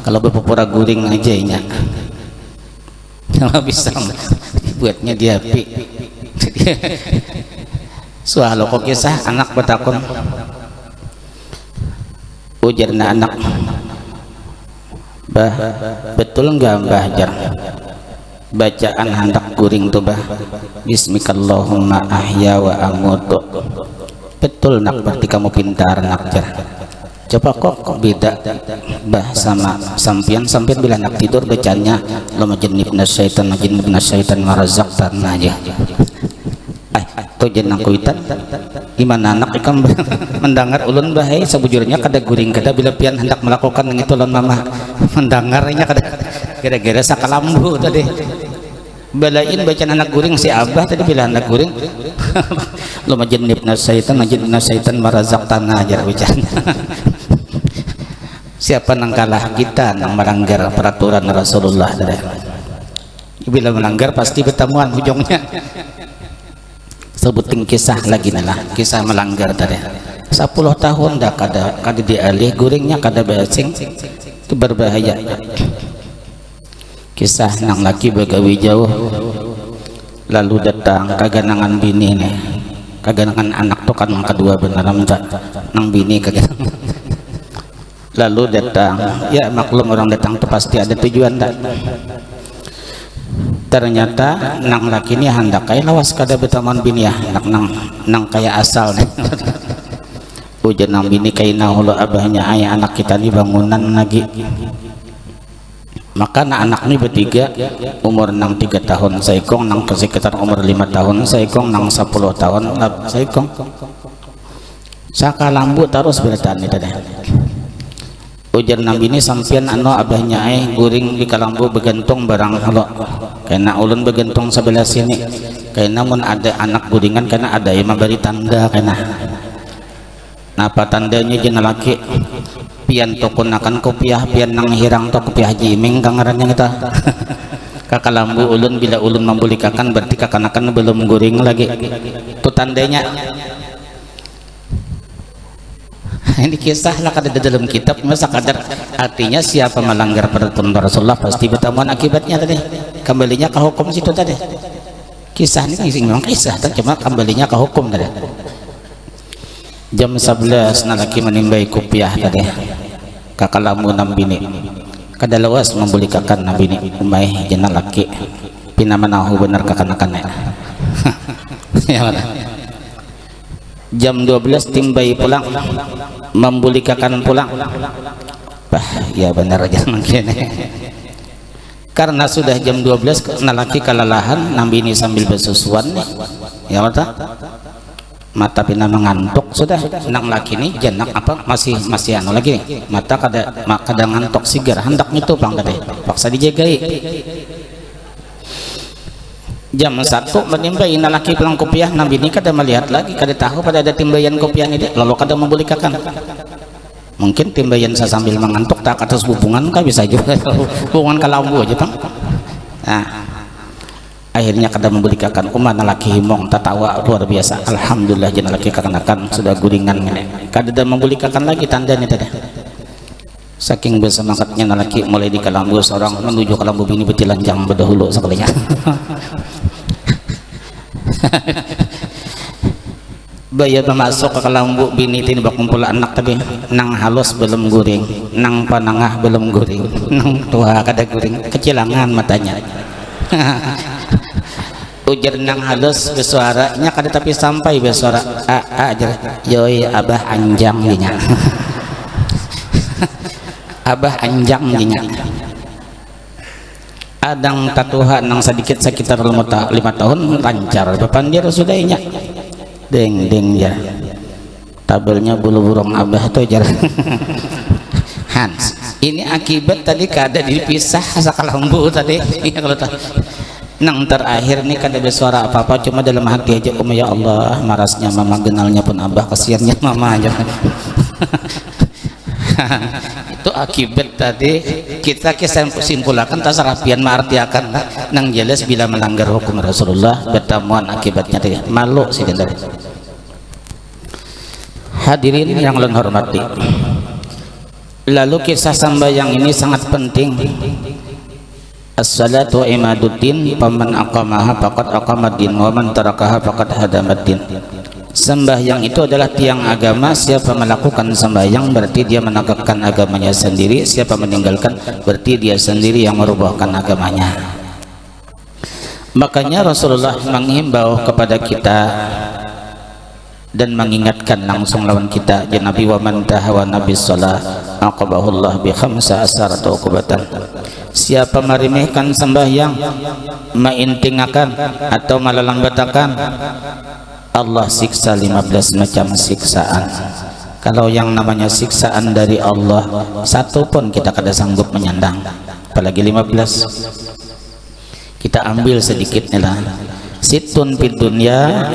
Kalau berpura guring aja inya. Kalau bisa buatnya di H P. Suah lo kok kisah anak betakun. Ujarnya anak, "Bah, betul nggak Mbah jar? Bacaan handak guring tuh Bah, Bismikallahumma ahya wa amutu." "Betul nak, berarti kamu pintar nak jar." "Coba kok beda Bah sama sampian, sampian bila nak tidur bacanya lama jenib syaitan, jenib syaitan marazak tanah aja." Ay, tuh jenang kuitan. Gimana anak ikam mendengar ulun bahai, sebujurnya kada guring kada bila pian hendak melakukan yang itu lawan mama. Mendengarnya kada gara-gara sakalambu tadi. Balain bacaan anak guring si abah tadi bila anak guring. Lama jenib syaitan, jenib syaitan marazak tanah aja bacaan. Siapa nang kalah kita nang melanggar peraturan Rasulullah tadi. Bila melanggar pasti bertemuan ujungnya. Sebuting kisah lagi nih lah, kisah melanggar tadi. Sepuluh tahun dah kada kada dialih guringnya, kada basing, itu berbahaya. Kisah nang laki bagawi jauh, lalu datang kaganangan bini nih, kaganangan anak tuh kan nang kedua benar am tak, nang bini kaganangan. Lalu datang, ya maklum orang datang tuh pasti ada tujuan tak. Ternyata nang laki ni handak kayak lawas kada bertemuan bini ya, anak nang nang kayak asal nih. Ujar nang bini, kaina hulu abahnya ayah anak kita ni bangunan lagi. Maka nah anak ni bertiga, umur nang tiga tahun saikung, nang sekitar umur lima tahun saikung, nang sepuluh tahun saikung. Sakalambu terus berataan ni tadi. Ujar nang bini, sampian anu abahnya ai guring di kalambu begantung barang lo. Kena ulun begantung sebelah sini. Kena mun ada anak guringan kena ada yang memberi tanda kena. Napa tandanya jen laki? Pian tukunakan kupiah, pian nang hirang tu kupiah jiming kang ngarannya kita. Kakalambu ulun, bila ulun mambulikakan berarti kakanakan belum guring lagi. Tu tandanya. Ini kisah lah kada ada dalam kitab, cuma sakadar artinya siapa melanggar peraturan Rasulullah pasti bertemuan akibatnya tadi. Kembalinya ke hukum situ tadi. Kisah ini memang kisah, cuma kembalinya ke hukum tadi. Jam sebelas nalaki menimbai kupiah tadi. Kakalamu nang bini. Kada lawas membulikakan nang bini. Umai jana laki. Pina manahu benar kakanakan ya. Ya mana? Jam dua belas timbai pulang. Membulikakan pulang. Bah, ya benar aja mungkin. Karena sudah jam dua belas nalaki kalalahan, nang bini sambil besusuan nih. Ya mata? Mata pina mengantuk sudah. Nang laki ni janak apa masih masih anu lagi nih. Mata kada ma- kada ngantuk sigar, handak ngitu pang tadi. Paksa dijagai. Jam satu menimbai nalaki pulang kupiah, nang bini kada melihat lagi, kada tahu pada ada timbaian kupiah ni dek, lalu kada membulikakan. Mungkin timbaian sasambil mengantuk tak atas hubungan kah bisa juga. Hubungan kalambu aja pang. Nah, akhirnya kada membulikakan, uma nalaki himung tatawa luar biasa, alhamdulillah jen laki kakanakan sudah guringan ini, kada ada membulikakan lagi tanda ni tadi. Saking bersemangatnya nalaki mulai di kalambu seorang menuju kalambu bini betilanjang berdahulu sekalinya. Bayar memasuk ke kalambu bini tini bakumpul anak tadi, nang halus belum guring, nang panangah belum guring, nang tua kada guring, kecilangan matanya. Ujar nang halus bersuaranya kada tapi sampai bersuara a a ajar, yoi abah anjang dinya. Abah anjang dinya. Adang tatuha nang sedikit sekitar lima, ta- lima tahun lancar bapandir sudah inya. Deng deng ya. Tabelnya bulu burung abah tuh jar. Hans, ini akibat tadi kada dipisah sakalambu tadi. Iya kalau tak nang terakhir nih kada bersuara apa-apa cuma dalam hati aja, um ya Allah marasnya mama genalnya pun abah kasihannya mama aja. Itu akibat tadi kita kesimp- simpulakan tasarah pian maartiakan lah. Nang jelas bila melanggar hukum Rasulullah bertamuan akibatnya tadi malu sidin tadi. Hadirin yang ulun hormati, lalu kisah sambayang ini sangat penting. As-salatu imaduddin, faman aqamaha faqad aqamaddin, wa man tarakaha faqad hadamaddin. Sembahyang itu adalah tiang agama, siapa melakukan sembahyang berarti dia menegakkan agamanya sendiri, siapa meninggalkan berarti dia sendiri yang merubuhkan agamanya. Makanya Rasulullah menghimbau kepada kita dan mengingatkan langsung lawan kita, ya Nabi, wa man tahawana bis shalah aqabahullah bi khamsa asarata uqubatan. Siapa meremehkan sembahyang, maintingakan atau malalambatakan, Allah siksa lima belas macam siksaan. Kalau yang namanya siksaan dari Allah, satu pun kita kada sanggup menyandang, apalagi lima belas. Kita ambil sedikit nih lah. Situn fid dunya,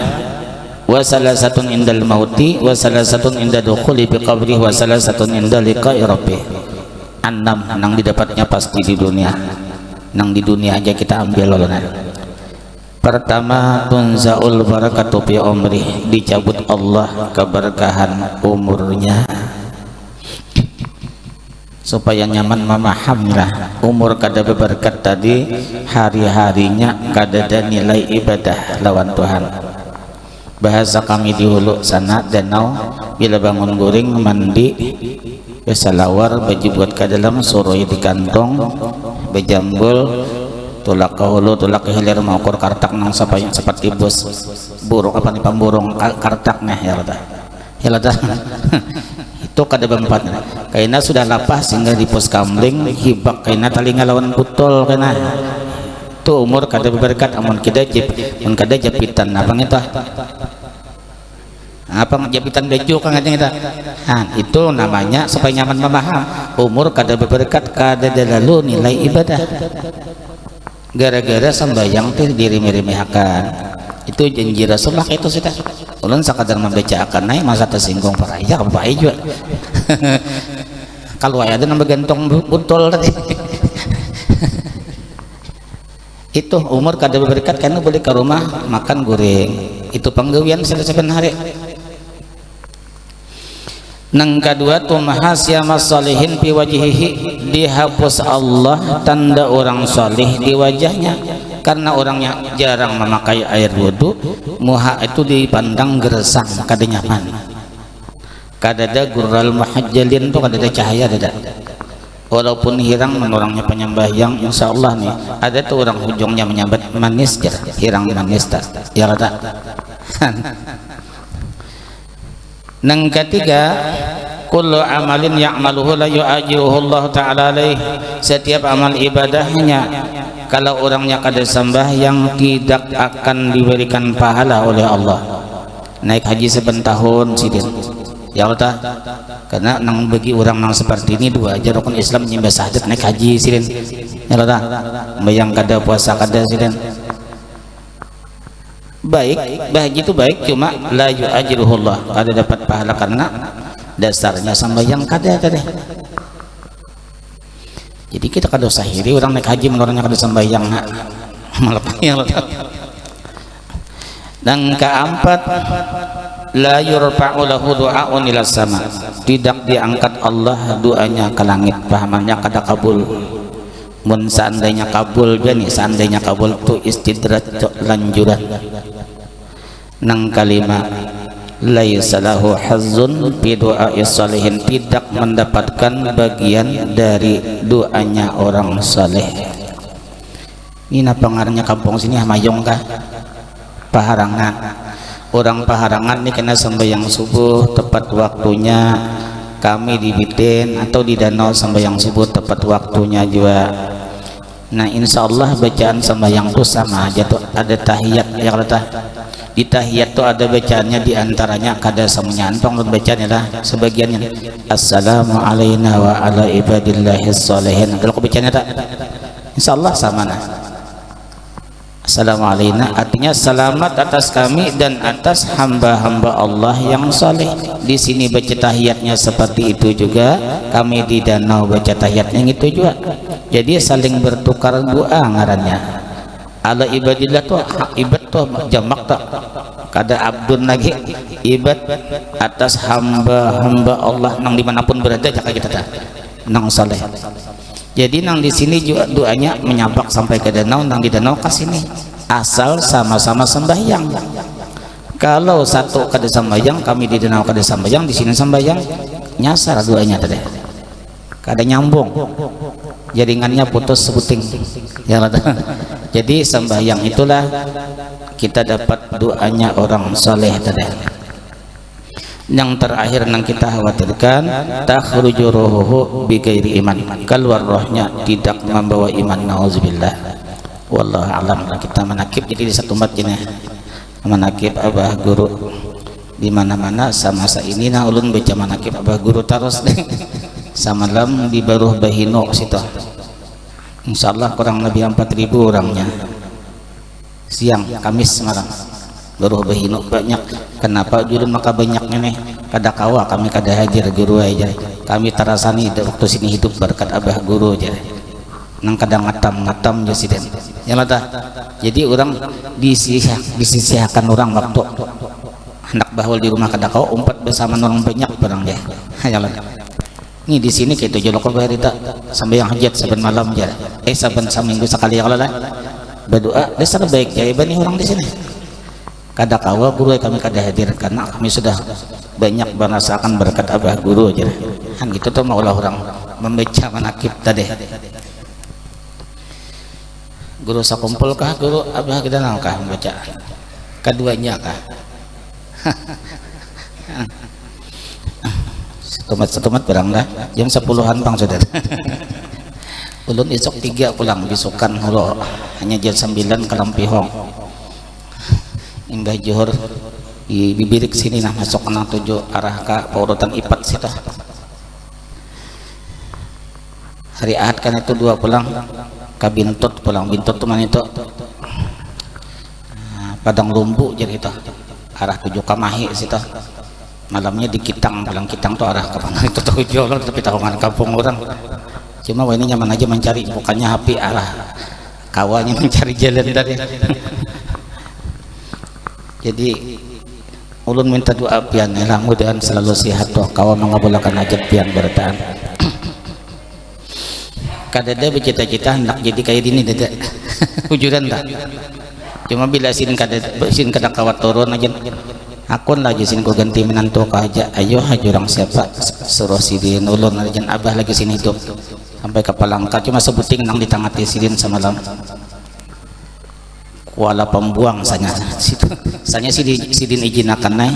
wa salasatun indal mauti, wa salasatun inda dukhuli fi qabri, wa salasatun inda liqa'i rabbi. Enam nang didapatnya pasti di dunia. Nang di dunia aja kita ambil lalu nah. Pertama, tunzaul barakatu fi umrih, dicabut Allah keberkahan umurnya. Supaya nyaman memaham lah, umur kada beberkat tadi, hari-harinya kada ada nilai ibadah lawan Tuhan. Bahasa kami di hulu sana danau, bila bangun guring mandi, besalawar, baju buat ka dalam, surui di kantong, bejambul, tulak ke hulu, tulak ke hilir, mengukur kartak nang sampai seperti bus burung apa nih pemburung kartak nih ya kata ya kata itu kada bempat kaina sudah lapah sehingga di pos kamling hibak kaina talinga lawan butol kaina itu umur kada berkat amun kada jep mun kada jepitan apa ngitu apa japitan baju kan ada kita nah, itu namanya supaya nyaman memaham umur kada berkat kada ada lalu nilai ibadah gara-gara sembahyang tuh dirimi-rimihakan itu janji Rasulullah itu sudah ulun sekadar membacakan naik masa tersinggung para iya apa iya juga kalau ada nambah gantong botol tadi itu umur kada berkat karena boleh ke rumah makan goreng itu penggawian saban hari nang kedua tumaha siama salihin piwajihihi dihapus Allah tanda orang salih di wajahnya karena orangnya jarang memakai air wudhu muha itu dipandang gersang kada nyaman kadada gurral muhajjalin tuh kadada cahaya dada walaupun hirang menurangnya penyembahyang insya Allah nih ada tuh orang hujungnya menyambat manis jar hirang manis tak ya kata nang ketiga kullu amalin ya'maluhu la yu'ajiruhu Allah ta'ala alaih setiap amal ibadahnya kalau orangnya kada sembah yang tidak akan diberikan pahala oleh Allah naik haji saban tahun sidin ya Allah ta karena nang bagi orang nang seperti ini dua aja rukun Islam nyembah syahadat naik haji sidin ya Allah ta bayang kada puasa kada sidin baik bahaji itu baik cuma la yu'ajiruhullah kada dapat pahala karena dasarnya sambayang kada tadi jadi kita kada usah iri orang naik haji menurutnya kada sambayang nak malah yang dan keempat la yurfa'u lahu du'aun ila sama tidak diangkat Allah doanya ke langit pahamannya kada kabul mun seandainya kabul jani seandainya kabul tu istidraj lanjuran nang kalima laisa lahu hazzun fi du'ai salihin tidak mendapatkan bagian dari doanya orang saleh ini napa ngarannya kampung sini Hamayung kah Paharangan orang Paharangan ni kena sembahyang subuh tepat waktunya kami di Biten atau di danau sembahyang subuh tepat waktunya juga nah insya Allah bacaan sembahyang tu sama aja tuh ada tahiyat ya kalau tah di tahiyat tuh ada bacaannya diantaranya kada semuanya antong bacanya lah sebagiannya assalamu alaina wa ala ibadillahis salihin kalau bacaannya tak insya Allah sama nah Assalamualaikum. Artinya selamat atas kami dan atas hamba-hamba Allah yang saleh. Di sini baca tahiyatnya seperti itu juga. Kami di danau baca tahiyatnya gitu juga. Jadi saling bertukar doa ngarannya. Ala ibadillah tuh hak ibad tuh jamak tuh. Kada abdun lagi ibad atas hamba-hamba Allah nang dimanapun berada jaka kita dah. Nang saleh. Jadi nang di sini juga doanya menyapak sampai ke danau, nang di danau ke sini. Asal sama-sama sembahyang. Kalau satu kada sembahyang, kami di danau kada sembahyang, di sini sembahyang, nyasar doanya tadi. Kada nyambung. Jaringannya putus sebuting. Ya, jadi sembahyang itulah kita dapat doanya orang soleh tadi. Yang terakhir yang kita khawatirkan takhruju ruhuhu bi ghairi iman keluar rohnya tidak membawa iman nauzubillah wallahu alam nah, kita manakib jadi di satu tempat gini manakib abah guru di mana-mana sama saya ini nah ulun baca manakib abah guru terus deh samalam di baruh bahino situ insyaallah kurang lebih empat ribu orangnya siang Kamis semalam baru bahino banyak kenapa julun maka banyak ini kada kawa kami kada hadir guru aja kami tarasani waktu sini hidup berkat abah guru aja nang kada ngatam-ngatam ja sidin. Ya lah tah. Jadi orang disisih, disisihakan orang waktu handak bahul di rumah kada kawa umpat bersama orang banyak barang ya. Ya lah. Ni di sini kita jolo kok berita sambayang hajat saban malam ja. Eh saban saminggu sekali ya lah. Berdoa dasar baik ja iban orang di sini. Kada kawa guru kami kada hadir karena kami sudah banyak merasakan berkat abah guru aja. Kan gitu tuh maulah orang membaca manakib tadi. Guru sakumpul kah guru abah kita nang kah membaca? Keduanya kah? Setumat-setumat barang dah. Jam sepuluhan pang sudah. Ulun isuk tiga pulang bisukan hulo. Hanya jam sembilan kalampihong. Imbah juhur di bibirik sini nah masuk nang tuju arah ka paurutan ipat situ. Hari Ahad kan itu dua pulang ka Bintut pulang. Bintut tuh mana itu? Nah, Padang Lumbu jadi itu. Arah tuju ka Mahi situ. Malamnya di Kitang, pulang Kitang tuh arah ke mana itu tuh jauh tapi tahu mana kampung orang. Cuma wah ini nyaman aja mencari, bukannya api arah kawanya mencari jalan tadi. Jadi ulun minta doa pian lah, mudahan selalu sehat tuh, kawa mengabulakan hajat pian berataan. Kadada bercita-cita hendak jadi kayak dini dada. Ujuran tak? Cuma bila sin kada sin kada kawat turun aja. Akun lah aja sin ku ganti menantu kah aja. Ayo aja orang siapa suruh sidin ulun aja abah lagi sin hidup sampai ke Palangka cuma sebuting nang ditangati sidin semalam. Kuala Pambuang sanya situ. Sanya sidin, sidin izinakan nai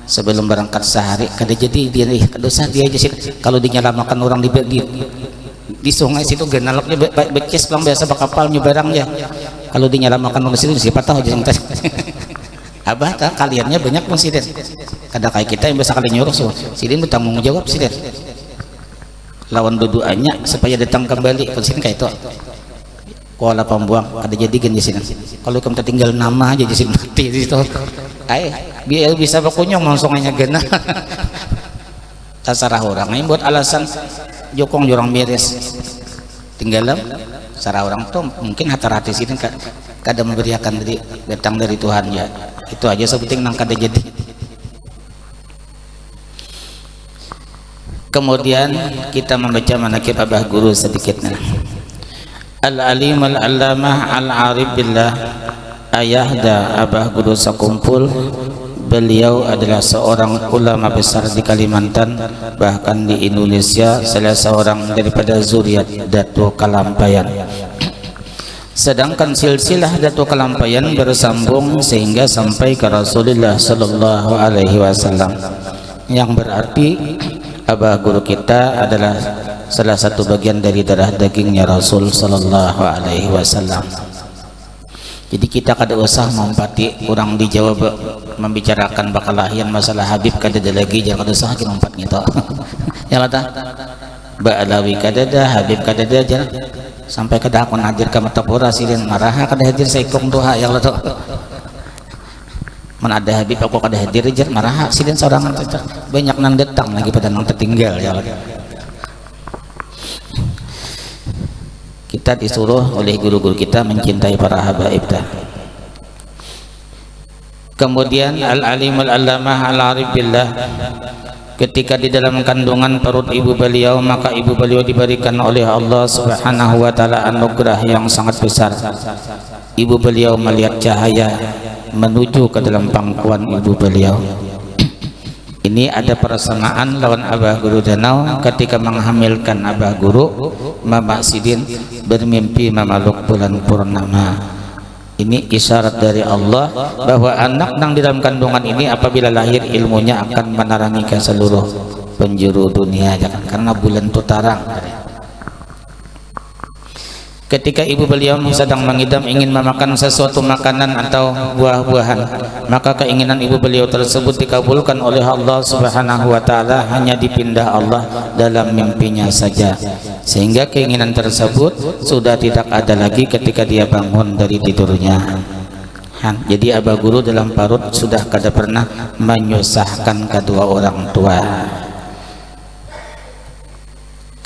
sebelum berangkat sehari kada jadi dia nih kada usah dia aja sih kalau dinyalamakan orang di, di, di sungai situ ganalak dia be- be- becis pulang biasa bakapal nyebarang ya kalau dinyalamakan orang sidin siapa tahu aja yang tadi abah tak kaliannya banyak pun sidin kada kayak kita yang biasa kali nyuruh so sidin bertanggung jawab sidin lawan duduannya supaya datang kembali pun sidin kayak itu Kuala Pambuang kada jadi gin di sini kalau ikam tertinggal nama aja di sini mati di situ ai biar bisa berkunjung langsung hanya gana tasarah orang ini buat alasan jokong jurang miris tinggalam sarah orang tuh mungkin hatar hati sini ka- kada memberiakan diri datang dari Tuhan ya itu aja sebuting nang kada jadi Kemudian kita membaca manakib Abah Guru sedikitnya. Al-Alim Al-Allamah Al-Arif Billah, Ayahda Abah Guru Sakumpul, beliau adalah seorang ulama besar di Kalimantan, bahkan di Indonesia, salah seorang daripada zuriat Datu Kalampayan. Sedangkan silsilah Datu Kalampayan bersambung sehingga sampai ke Rasulullah Sallallahu Alaihi Wasallam. Yang berarti Abah Guru kita adalah salah satu bagian dari darah dagingnya Rasul Sallallahu Alaihi Wasallam. Jadi kita kada usah mampati orang di Jawa be- membicarakan bakalahian masalah Habib kada ada lagi jangan kada usah lagi mampat gitu. Ya lah ta? Ba Alawi kada ada, Habib kada ada aja. Sampai kada aku hadir ka Martapura sidin maraha kada hadir saikung tuha ya Allah tuh. Mana ada Habib aku kada hadir aja maraha sidin sorangan saja. Banyak nang datang lagi pada nang tertinggal ya Allah. Kita disuruh oleh guru-guru kita mencintai para habaib dah. Kemudian Al-Alimul Allamah Al-Arif Billah ketika di dalam kandungan perut ibu beliau maka ibu beliau diberikan oleh Allah Subhanahu wa taala anugerah yang sangat besar. Ibu beliau melihat cahaya menuju ke dalam pangkuan ibu beliau. Ini ada persamaan lawan Abah Guru Danau ketika menghamilkan Abah Guru, Mama Sidin bermimpi memeluk bulan purnama. Ini isyarat dari Allah bahwa anak nang di dalam kandungan ini apabila lahir ilmunya akan menerangi ke seluruh penjuru dunia jangan karena bulan itu tarang. Ketika ibu beliau sedang mengidam ingin memakan sesuatu makanan atau buah-buahan, maka keinginan ibu beliau tersebut dikabulkan oleh Allah Subhanahu wa taala hanya dipindah Allah dalam mimpinya saja. Sehingga keinginan tersebut sudah tidak ada lagi ketika dia bangun dari tidurnya. Han, jadi Abah Guru dalam parut sudah kada pernah menyusahkan kedua orang tua.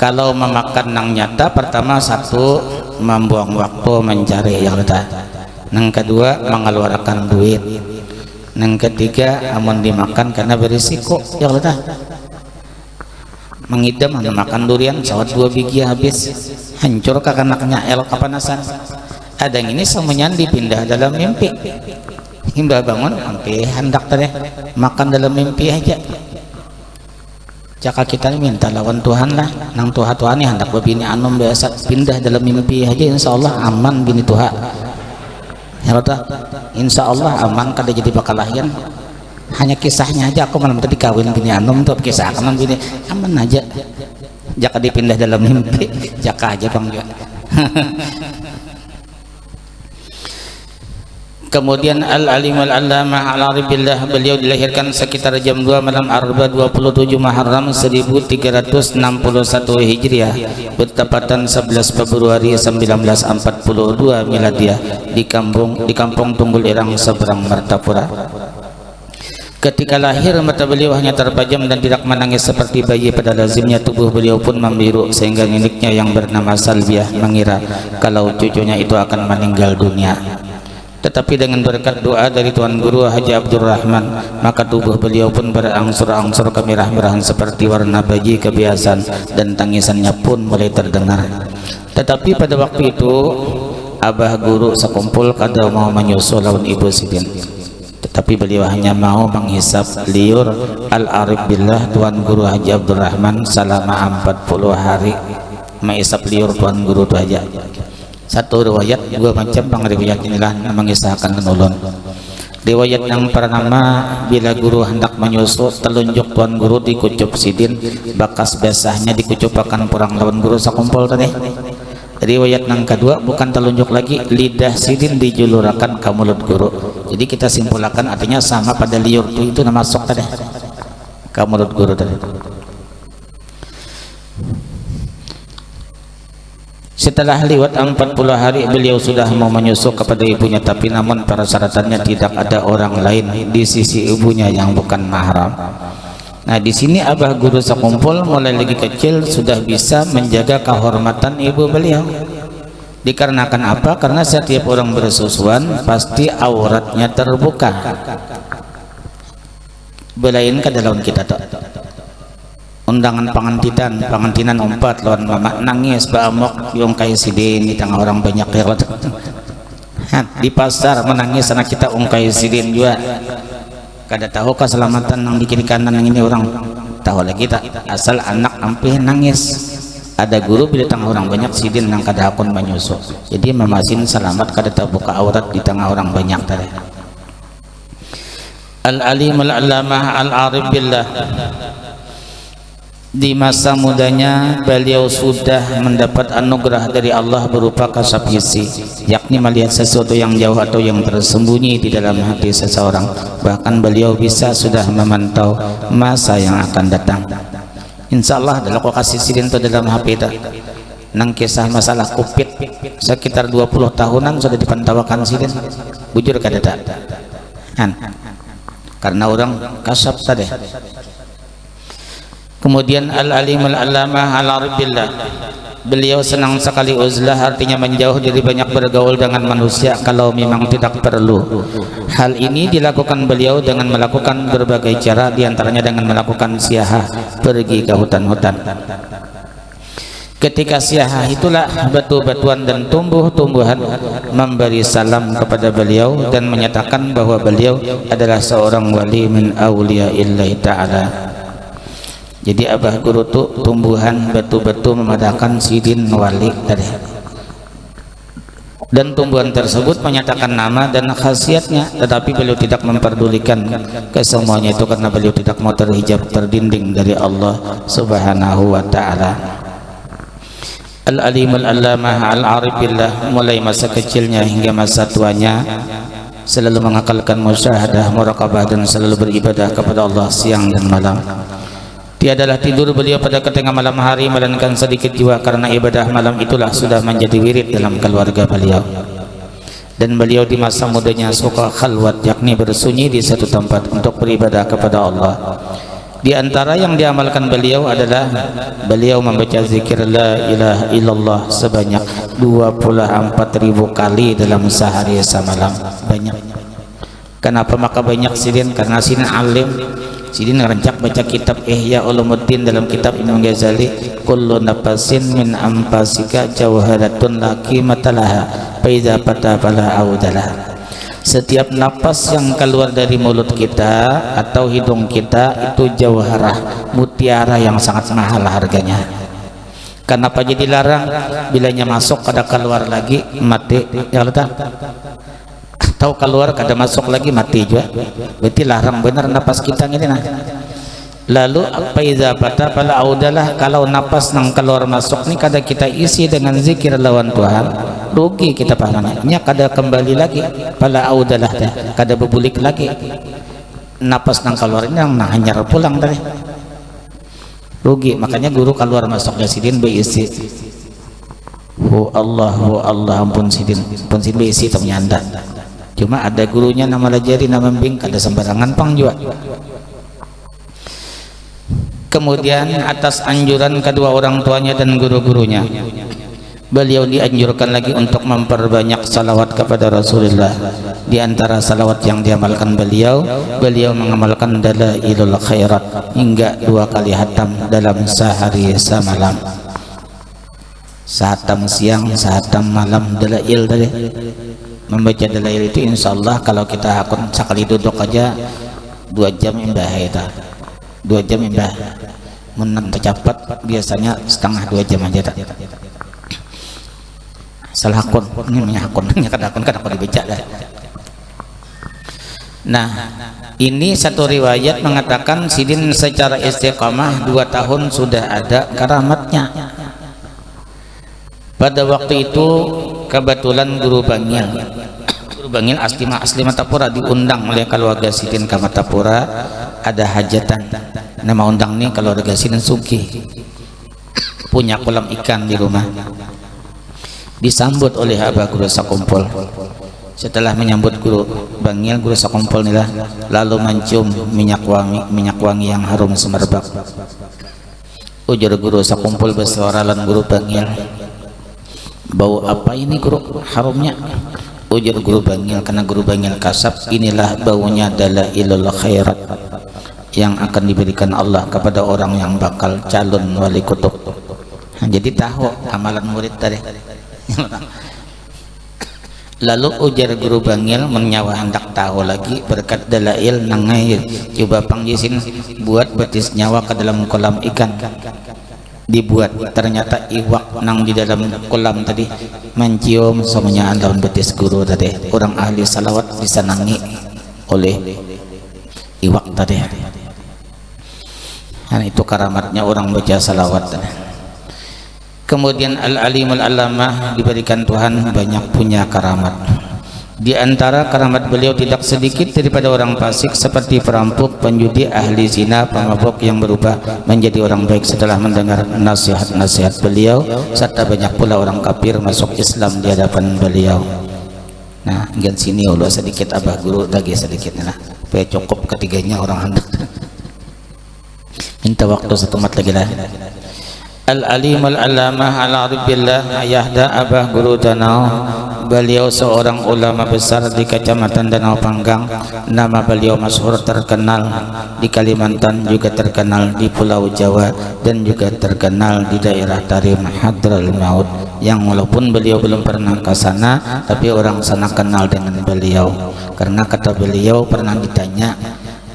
Kalau memakan nang nyata, pertama satu, membuang waktu mencari, ya kalo ta. Nang kedua, mengeluarkan duit. Nang ketiga, amun dimakan karena berisiko, ya kalo ta. Mengidam anu makan durian, sawat dua bigi habis, hancur kakanaknya, elok kapanasan. Ada yang ini semuanya dipindah dalam mimpi. Imbah bangun, ampih handak tadi makan dalam mimpi aja. Jaka kita ni minta lawan Tuhan lah. Nang tuha-tuha ni handak babini anum biasa, pindah dalam mimpi aja, insya Allah aman bini tuha. Ya kalo ta? Insya Allah aman, kada jadi bakalahian. Hanya kisahnya aja, aku malam tadi kawin bini anum tu, kisah akan bini aman aja. Jaka dipindah dalam mimpi, jaka aja bang jua. Kemudian Al-Alim Al-Allamah Al-Arif Billah, beliau dilahirkan sekitar jam dua malam Arba dua puluh tujuh Muharram seribu tiga ratus enam puluh satu Hijriah, bertepatan sebelas Februari sembilan belas empat puluh dua Miladiah, di kampung, di Kampung Tunggul Irang, seberang Martapura. Ketika lahir, mata beliau hanya terpejam dan tidak menangis seperti bayi. Pada lazimnya, tubuh beliau pun membiru, sehingga nenek-nya yang bernama Salbiah mengira kalau cucunya itu akan meninggal dunia. Tetapi dengan berkat doa dari Tuan Guru Haji Abdurrahman, maka tubuh beliau pun berangsur-angsur kemerah-merahan seperti warna bayi kebiasaan, dan tangisannya pun mulai terdengar. Tetapi pada waktu itu, Abah Guru Sekumpul kada mau menyusu lawan ibu sidin. Tetapi beliau hanya mau menghisap liur Al-Arif Billah Tuan Guru Haji Abdurrahman salama ampat puluh hari. Maisap liur Tuan Guru tu haja. Satu riwayat dua macam pang riwayat inilah nang mangisahakan ulun. Riwayat nang parnama, bila guru handak manyusu, telunjuk Tuan Guru dikucup sidin, bakas basahnya dikucupakan pulang lawan Guru Sakumpul tadi. Riwayat nang kadua, bukan talunjuk lagi, lidah sidin dijulurakan ka mulut guru. Jadi kita simpulakan, artinya sama pada liur tu itu nang masuk tadi ka mulut guru tadi. Setelah liwat ampat puluh hari, beliau sudah mau manyusu kepada ibunya, tapi namun persyaratannya tidak ada orang lain di sisi ibunya yang bukan mahram. Nah, di sini Abah Guru Sakumpul mulai lagi kecil sudah bisa menjaga kehormatan ibu beliau. Dikarenakan apa? Karena setiap orang bersusuan pasti auratnya terbuka. Belain kada lawan kita tu. Undangan pangantitan, pangantinan umpat lawan mama nangis baamuk diungkai sidin di tangah orang banyak ya. Di pasar menangis anak kita, ungkai sidin jua. Kada tahu keselamatan nang di kiri kanan nang ini orang tahu lagi tak, asal anak ampih nangis. Ada guru bila tengah orang banyak sidin nang kada hakun manyusu, jadi mamasin selamat kada tabuka aurat di tengah orang banyak tadi. Al-Alim Al-Allamah Al-Arif Billah. Di masa mudanya, beliau sudah mendapat anugerah dari Allah berupa kasaf hissi, yakni melihat sesuatu yang jauh atau yang tersembunyi di dalam hati seseorang. Bahkan beliau bisa sudah memantau masa yang akan datang. Insya Allah, dalam kasih sidin tu dalam H P tu. Nang kisah masalah covid, sekitar dua puluh tahunan sudah dipantawakan sidin. Bujur kada tak? Kan? Karena orang kasaf tadi. Kemudian Al-Alimul Allamah Al-Arif Billah. Beliau senang sekali uzlah, artinya menjauh dari banyak bergaul dengan manusia kalau memang tidak perlu. Hal ini dilakukan beliau dengan melakukan berbagai cara, diantaranya dengan melakukan siahah, pergi ke hutan-hutan. Ketika siahah itulah batu-batuan dan tumbuh-tumbuhan memberi salam kepada beliau dan menyatakan bahwa beliau adalah seorang wali min auliya'illahi ta'ala. Jadi Abah Guru tu tumbuhan batu-batu memadahkan sidin wali tadi. Dan tumbuhan tersebut menyatakan nama dan khasiatnya, tetapi beliau tidak memperdulikan kesemuanya itu karena beliau tidak mau terhijab, terdinding dari Allah Subhanahu wa Ta'ala. Al-Alimul Allamah Al-Arif Billah, mulai masa kecilnya hingga masa tuanya, selalu mengakalkan musyahadah, muraqabah, dan selalu beribadah kepada Allah siang dan malam. Tiadalah tidur beliau pada ketika malam hari, melainkan sedikit jua, karena ibadah malam itulah sudah menjadi wirid dalam keluarga beliau. Dan beliau di masa mudanya suka khalwat, yakni bersunyi di satu tempat untuk beribadah kepada Allah. Di antara yang diamalkan beliau adalah beliau membaca zikir la ilaha illallah sebanyak dua puluh empat ribu kali dalam sehari semalam. Banyak. Kenapa maka banyak sidin? Karena sidin alim. Sidin rancak baca kitab Ihya Ulumuddin dalam kitab Imam Ghazali, kullu nafasin min anfasika jauharatun la qimata laha, fa iza fata fala audalah. Setiap napas yang keluar dari mulut kita atau hidung kita itu jauharah, mutiara yang sangat mahal harganya. Kenapa jadi larang? Bilanya masuk kada keluar lagi, mati. Ya Allah, tahu keluar kada masuk lagi, mati juga. Berarti larang benar napas kita ini nah. Lalu apa iza fata fala audalah, kalau napas nang keluar masuk ni kada kita isi dengan zikir lawan Tuhan, rugi kita pahamnya. Nya kada kembali lagi, fala audalah teh, kada bebulik lagi. Napas nang keluar ini nang hanyar pulang tadi. Rugi, makanya guru keluar masuk sidin beisi. Hu Allah, hu Allah, ampun sidin, ampun sidin beisi tong nyanda. Cuma ada gurunya nama lajari nama bimbing, kada sembarangan pang jua. Kemudian atas anjuran kedua orang tuanya dan guru-gurunya, beliau dianjurkan lagi untuk memperbanyak salawat kepada Rasulullah. Di antara salawat yang diamalkan beliau, beliau mengamalkan dalailul khairat hingga dua kali hatam dalam sehari semalam. Sahatam siang, sahatam malam, dalail tadi. Membaca dalail itu insya Allah kalau kita hakun sakali duduk aja dua jam imbah itu. Dua jam imbah. Mun nang tercapat biasanya setengah dua jam aja tak. Salah hakun, ini punya hakun, ini kada hakun, kada hakun dibaca dah. Nah, ini satu riwayat mengatakan sidin secara istiqamah dua tahun sudah ada karamatnya. Pada waktu itu kebetulan guru Bangil, guru Bangil asli asli Martapura diundang oleh keluarga sidin ke Martapura, ada hajatan. Nama undang ni keluarga sidin sugih, punya kolam ikan di rumah. Disambut oleh Abah Guru Sakumpul. Setelah menyambut guru Bangil, guru Sakumpul nilah lalu mencium minyak wangi, minyak wangi yang harum semerbak. Ujar guru Sakumpul bersuara lan guru Bangil, "Bau apa ini guru harumnya?" Ujar guru Bangil, karena guru Bangil kasap, "Inilah baunya dalailul khairat yang akan diberikan Allah kepada orang yang bakal calon wali kutub." Nah, jadi tahu amalan murid tadi. Lalu ujar guru Bangil, menyawa hendak tahu lagi berkat dalail nangai, coba pang jisin buat betis nyawa ke dalam kolam ikan. Dibuat, ternyata iwak nang di dalam kolam tadi mencium semuanya lawan betis guru tadi. Orang ahli salawat disenangi oleh iwak tadi. Nah, itu karamatnya orang baca salawat. Kemudian Al-Alimul Alamah diberikan Tuhan banyak punya karamat. Di antara karamat beliau tidak sedikit daripada orang fasik seperti perampok, penjudi, ahli zina, pemabuk yang berubah menjadi orang baik setelah mendengar nasihat-nasihat beliau, serta banyak pula orang kafir masuk Islam di hadapan beliau. Nah, ingin sini ulun sedikit, Abah Guru lagi sedikit nah. Supaya cukup ketiganya orang hendak. Minta waktu satumat lagi lah. Al-Alimul Allamah Al-Arif Billah, Ayahda Abah Guru Danau. Beliau seorang ulama besar di Kecamatan Danau Panggang. Nama beliau masyhur, terkenal di Kalimantan, juga terkenal di Pulau Jawa, dan juga terkenal di daerah Tarim Hadramaut, yang walaupun beliau belum pernah ke sana, tapi orang sana kenal dengan beliau. Karena kata beliau pernah ditanya,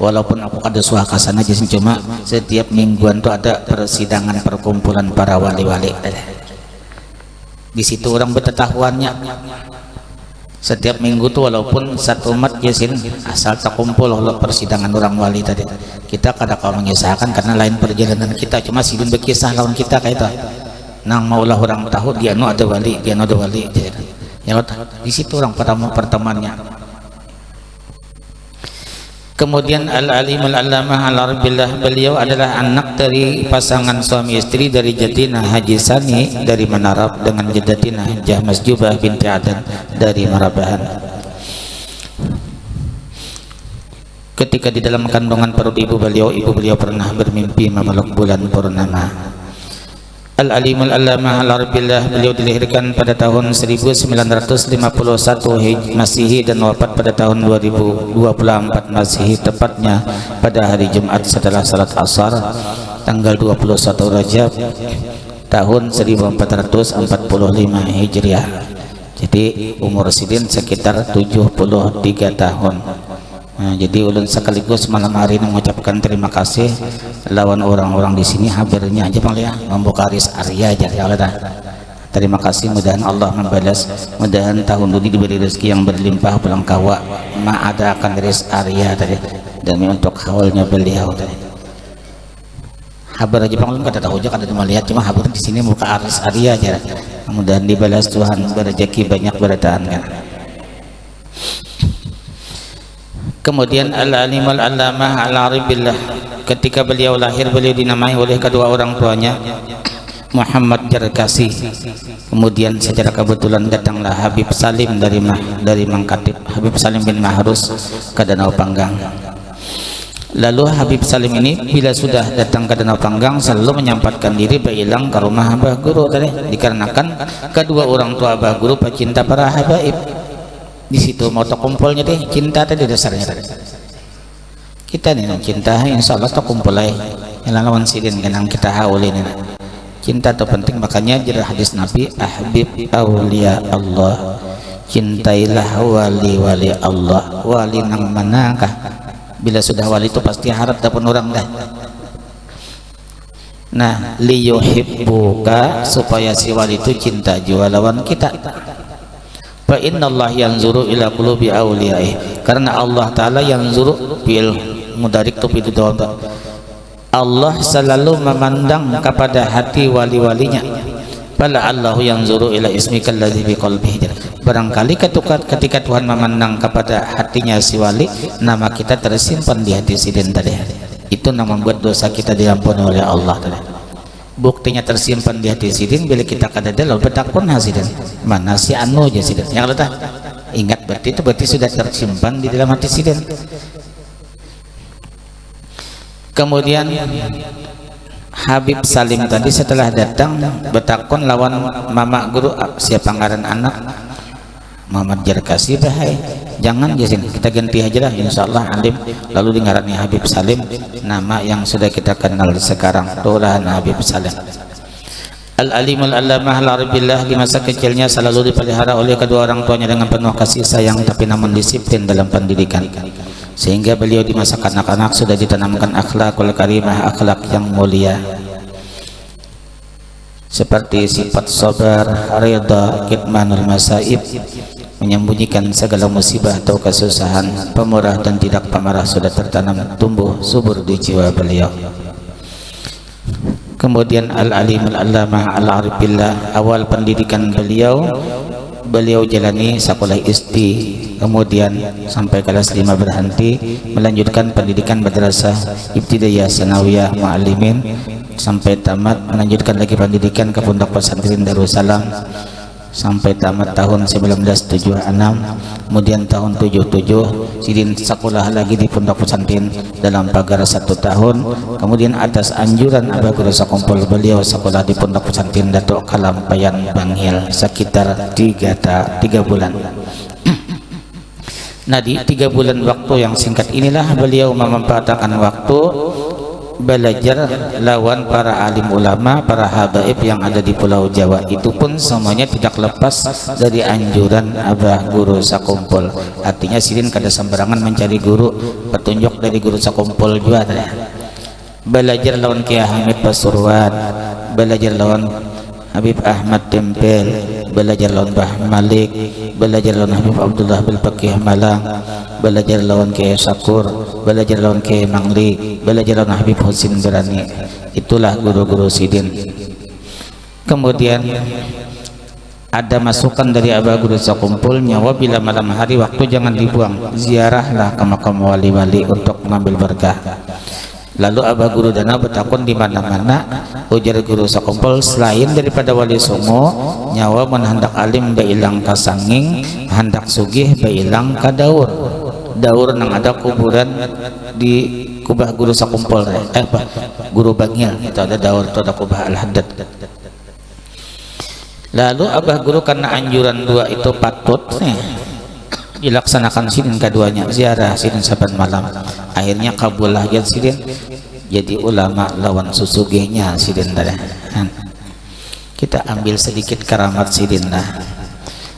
walaupun aku kada suah ke sana, jisin, cuma setiap mingguan tu ada persidangan perkumpulan para wali-wali. Di situ orang bertetahuannya. Setiap minggu tu walaupun satu umat, jisin, asal terkumpul lo persidangan orang wali tadi. Kita kada kawa mengisahkan karena lain perjalanan kita, cuma sidin berkisah lawan kita kayak itu. Nang maulah orang tahu, dia nu ada wali, dia nu ada wali. Ya, di situ orang pertama pertemuannya. Kemudian Al-Alimul Allamah Al-Arif Billah, beliau adalah anak dari pasangan suami istri dari Jatinah Haji Sani dari Menarap dengan Jatinah Hajah Mas Jubah binti Adan dari Marabahan. Ketika di dalam kandungan perut ibu beliau, ibu beliau pernah bermimpi memeluk bulan purnama. Al-Alimul Allamah Al-Aribillah, beliau dilahirkan pada tahun seribu sembilan ratus lima puluh satu Hij-, Masehi dan wafat pada tahun dua ribu dua puluh empat Masehi, tepatnya pada hari Jumat setelah salat Asar, tanggal dua puluh satu Rajab, tahun seribu empat ratus empat puluh lima Hijriah. Jadi, umur sidin sekitar tujuh puluh tiga tahun. Nah, jadi ulun sekaligus malam hari ini mengucapkan terima kasih lawan orang-orang di sini, habarnya aja, Bang, ya, membuka rest area aja, ya Allah, dah. Terima kasih, mudahan Allah membalas, mudahan tahun ini diberi rezeki yang berlimpah, pulang kawa, maadakan rest area tadi, demi untuk haulnya beliau tadi. Habar aja, Bang, ulun kada tahu aja, kada melihat, cuma habar di sini buka rest area aja. Mudahan dibalas Tuhan, berejeki banyak berataan, kan. Kemudian Al-Alim Al-Allamah Al-Aribillah, ketika beliau lahir, beliau dinamai oleh kedua orang tuanya Muhammad Jarkasi. Kemudian secara kebetulan datanglah Habib Salim dari Mah-, dari Mangkatip, Habib Salim bin Mahrus ke Danau Panggang. Lalu Habib Salim ini bila sudah datang ke Danau Panggang selalu menyempatkan diri bailang ke rumah Abah Guru tadi, dikarenakan kedua orang tua Abah Guru pecinta para habaib. Di situ mau takumpulnya deh, cinta tadi dasarnya tadi. Kita nih nang cinta, insya Allah takumpul ai. Yang lawan sidin kenang kita hauli nih. Cinta tu penting, makanya jar hadis Nabi, "Ahbib aulia Allah." Cintailah wali-wali Allah. Wali nang manakah? Bila sudah wali tu pasti harat dapun orang dah. Nah, liyuhibbuka, supaya si wali tu cinta jua lawan kita. Fa innallaha yanzuru ila qulubi auliyaih. Karena Allah Ta'ala yanzuru, fi'il mudarik tu fi'il dawam. Allah selalu memandang kepada hati wali-walinya. Fala'allahu yanzuru ila ismika alladzi fi qalbih. Barangkali ketika, ketika Tuhan memandang kepada hatinya si wali, nama kita tersimpan di hati sidin tadi. Itu yang membuat dosa kita diampuni oleh Allah tadi. Buktinya tersimpan di hati sidin, bila kita kadada lalu betakun ha sidin. Mana si anu aja sidin. Yang kata ingat, berarti itu berarti sudah tersimpan di dalam hati sidin. Kemudian Habib Salim tadi setelah datang betakun lawan mama guru, "Siapa ngaran anak?" "Muhammad Jarkasi." "Bah ai, jangan," jar sidin, "kita ganti aja lah, insya Allah alim." Lalu dingarani Habib Salim, nama yang sudah kita kenal sekarang, Tuhan Habib Salim. Al-Alimul Allamah Al-Aribillah di masa kecilnya selalu dipelihara oleh kedua orang tuanya dengan penuh kasih sayang, tapi namun disiplin dalam pendidikan. Sehingga beliau di masa kanak-kanak sudah ditanamkan akhlakul karimah, akhlak yang mulia. Seperti sifat sabar, rida, kitmanul masaib, menyembunyikan segala musibah atau kesusahan, pemurah dan tidak pemarah sudah tertanam tumbuh subur di jiwa beliau. Kemudian Al-Alim Al-Allamah Al-Arifillah, awal pendidikan beliau, beliau jalani sekolah S D, kemudian sampai kelas lima berhenti, melanjutkan pendidikan madrasah ibtidaiyah sanawiyah muallimin sampai tamat, melanjutkan lagi pendidikan ke Pondok Pesantren Darussalam sampai tamat tahun sembilan belas tujuh enam. Kemudian tahun tujuh tujuh sidin sekolah lagi di Pondok Pesantren dalam pagar satu tahun. Kemudian atas anjuran Abah Guru Sakumpul, beliau sekolah di Pondok Pesantren Datuk Kalampayan Bangil sekitar tiga ta-, tiga bulan. Nah, di tiga bulan waktu yang singkat inilah beliau memanfaatkan waktu belajar lawan para alim ulama, para habaib yang ada di Pulau Jawa. Itu pun semuanya tidak lepas dari anjuran Abah Guru Sakumpul. Artinya, sidin kada sembarangan mencari guru, petunjuk dari Guru Sakumpul jua tadi. Balajar lawan Kiai Hamid Pasuruan, balajar lawan Habib Ahmad Tempel, balajar lawan Bah Malik, balajar lawan Habib Abdullah Abdul Pakih Malang, balajar lawan Kiai Sakur, balajar lawan Kiai Mangli, balajar lawan Habib Husin Berani. Itulah guru-guru sidin. Kemudian ada masukan dari Abah Guru Sakumpul, nyawa bila malam hari waktu jangan dibuang, ziarahlah ke makam wali-wali untuk mengambil berkah. Lalu Abah Guru Dana betakun di mana-mana, ujar Guru Sakumpul, selain daripada Wali Songo, nyawa mun handak alim bailang ka Sanging, handak sugih bailang ka Daur. daur nang ada kuburan di kubah guru sakumpul, eh apa, guru Bangil itu ada daur tu, ada kubah Al-Haddad. Lalu abah guru karena anjuran dua itu patut nih dilaksanakan sidin kaduanya, ziarah sidin saban malam. Akhirnya kabullah jat sidin jadi ulama lawan susugihnya sidin tadi. Kita ambil sedikit karamat sidin lah.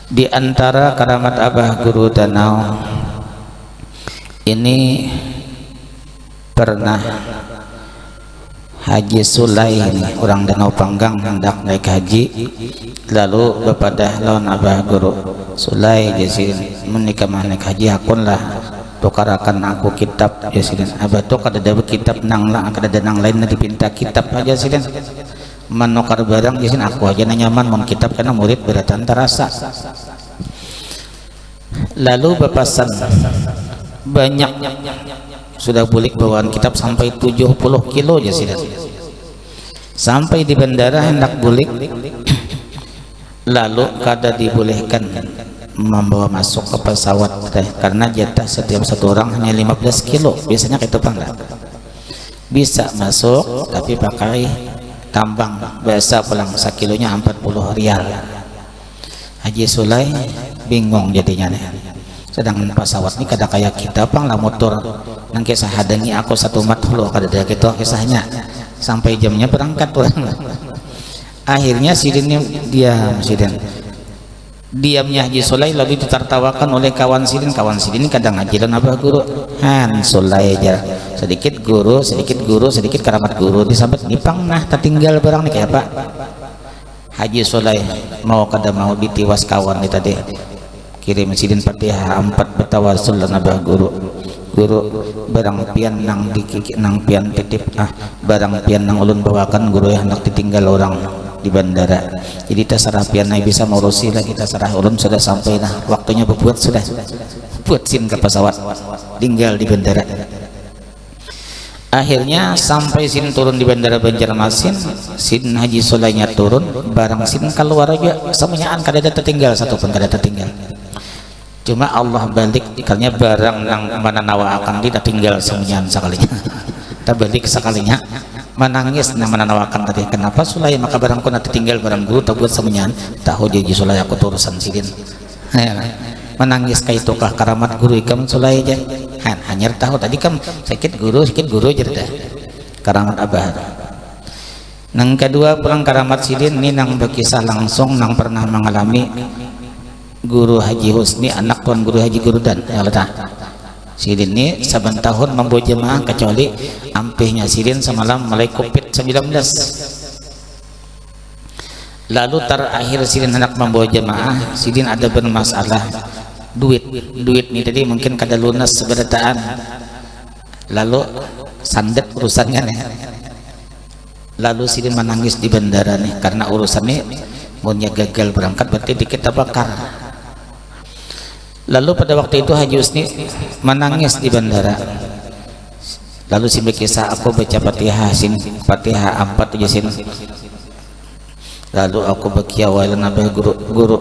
Di antara karamat abah guru Danau ini pernah Haji Sulai ini, orang Danau Panggang, hendak naik haji, lalu bapadah lawan abah guru, "Sulai," jar sidin, "mun ikam handak naik haji, hakunlah tukarakan aku kitab," jar sidin. "Abah tu kadada kitab nang la-, kadada nang lain nang dipinta, kitab haja," sidin. "Manukar barang," jar sidin, "aku haja nang nyaman, mun kitab kena murid barataan tarasa." Lalu bapasan, banyak sudah bulik bawaan kitab sampai tujuh puluh kilo jar sidin. Sampai di bandara hendak bulik, lalu kada dibolehkan membawa masuk ke pesawat teh, karena jatah setiap satu orang hanya lima belas kilo, biasanya kaitu pang lah. Bisa masuk tapi pakai tambang, biasa pulang sakilonya empat puluh rial. Haji Sulai bingung jadinya nih. Sedangkan pesawat ni kada kaya kita pang lah mutur. Nang kisah hadangi aku satu mat hulu, kadada gitu kisahnya. Sampai jamnya berangkat orang. Akhirnya sidin ni diam sidin. Diamnya Haji Sulai lalu ditertawakan oleh kawan sidin. Kawan sidin ni kada ngaji lawan abah guru. "Han, Sulai," jar. Sedikit guru, sedikit guru, sedikit karamat guru. Disambat, "Ni pang nah tatinggal barang ni, kaya apa?" Haji Sulai mau kada mau ditiwas kawan ni tadi. Kirim sidin Fatihah ampat, batawasul lawan abah guru. "Guru, barang pian nang di kiki-, nang pian titip, ah, barang pian nang ulun bawakan, guru, ya, handak ditinggal urang di bandara. Jadi tasarah pian ai, bisa maurusi lagi, tasarah, ulun sudah sampai nah, waktunya babuat sudah." Buat sidin ka pasawat, tinggal di bandara. Akhirnya sampai sidin turun di bandara Banjarmasin, sidin Haji Sulainya turun, barang sidin kaluar aja, samunyaan kadada tatinggal, satu pun kada tatinggal. Cuma Allah balik, ikalnya barang nang mananawaakan di tatinggal samunyaan sakalinya. Tabalik sakalinya, manangis nang mananawaakan tadi, "Kenapa Sulai maka barangku nang tatinggal, barang guru tabuat samunyaan?" "Tahu," jar Haji Sulai, "aku tu urusan sidin." Manangis kaitu kah karamat guru ikam Sulai, jar. Han, hanyar tahu tadi kam sakit guru, sakit guru, jar dah. Karamat abah. Nang kadua pulang karamat sidin ni nang bakisah langsung nang pernah mangalami guru Haji Husni, anak tuan guru Haji Gurudan, ya Allah, tah. Sidin ni saban tahun mambawa jamaah, kecuali ampihnya sidin samalam mulai covid sembilan belas. Lalu tarakhir sidin handak mambawa jamaah, sidin ada bermasalah duit. Duit ni tadi mungkin kada lunas sabarataan. Lalu sandet urusannya nih. Lalu sidin manangis di bandara nih, karena urusan ni munnya gagal berangkat berarti dikit tabakar. Lalu pada waktu itu Haji Husni manangis di bandara. Lalu sidin bakisah, "Aku baca Fatihah, sidin, Fatihah ampat aja, sidin. Lalu aku bakiau lawan abah guru, 'Guru,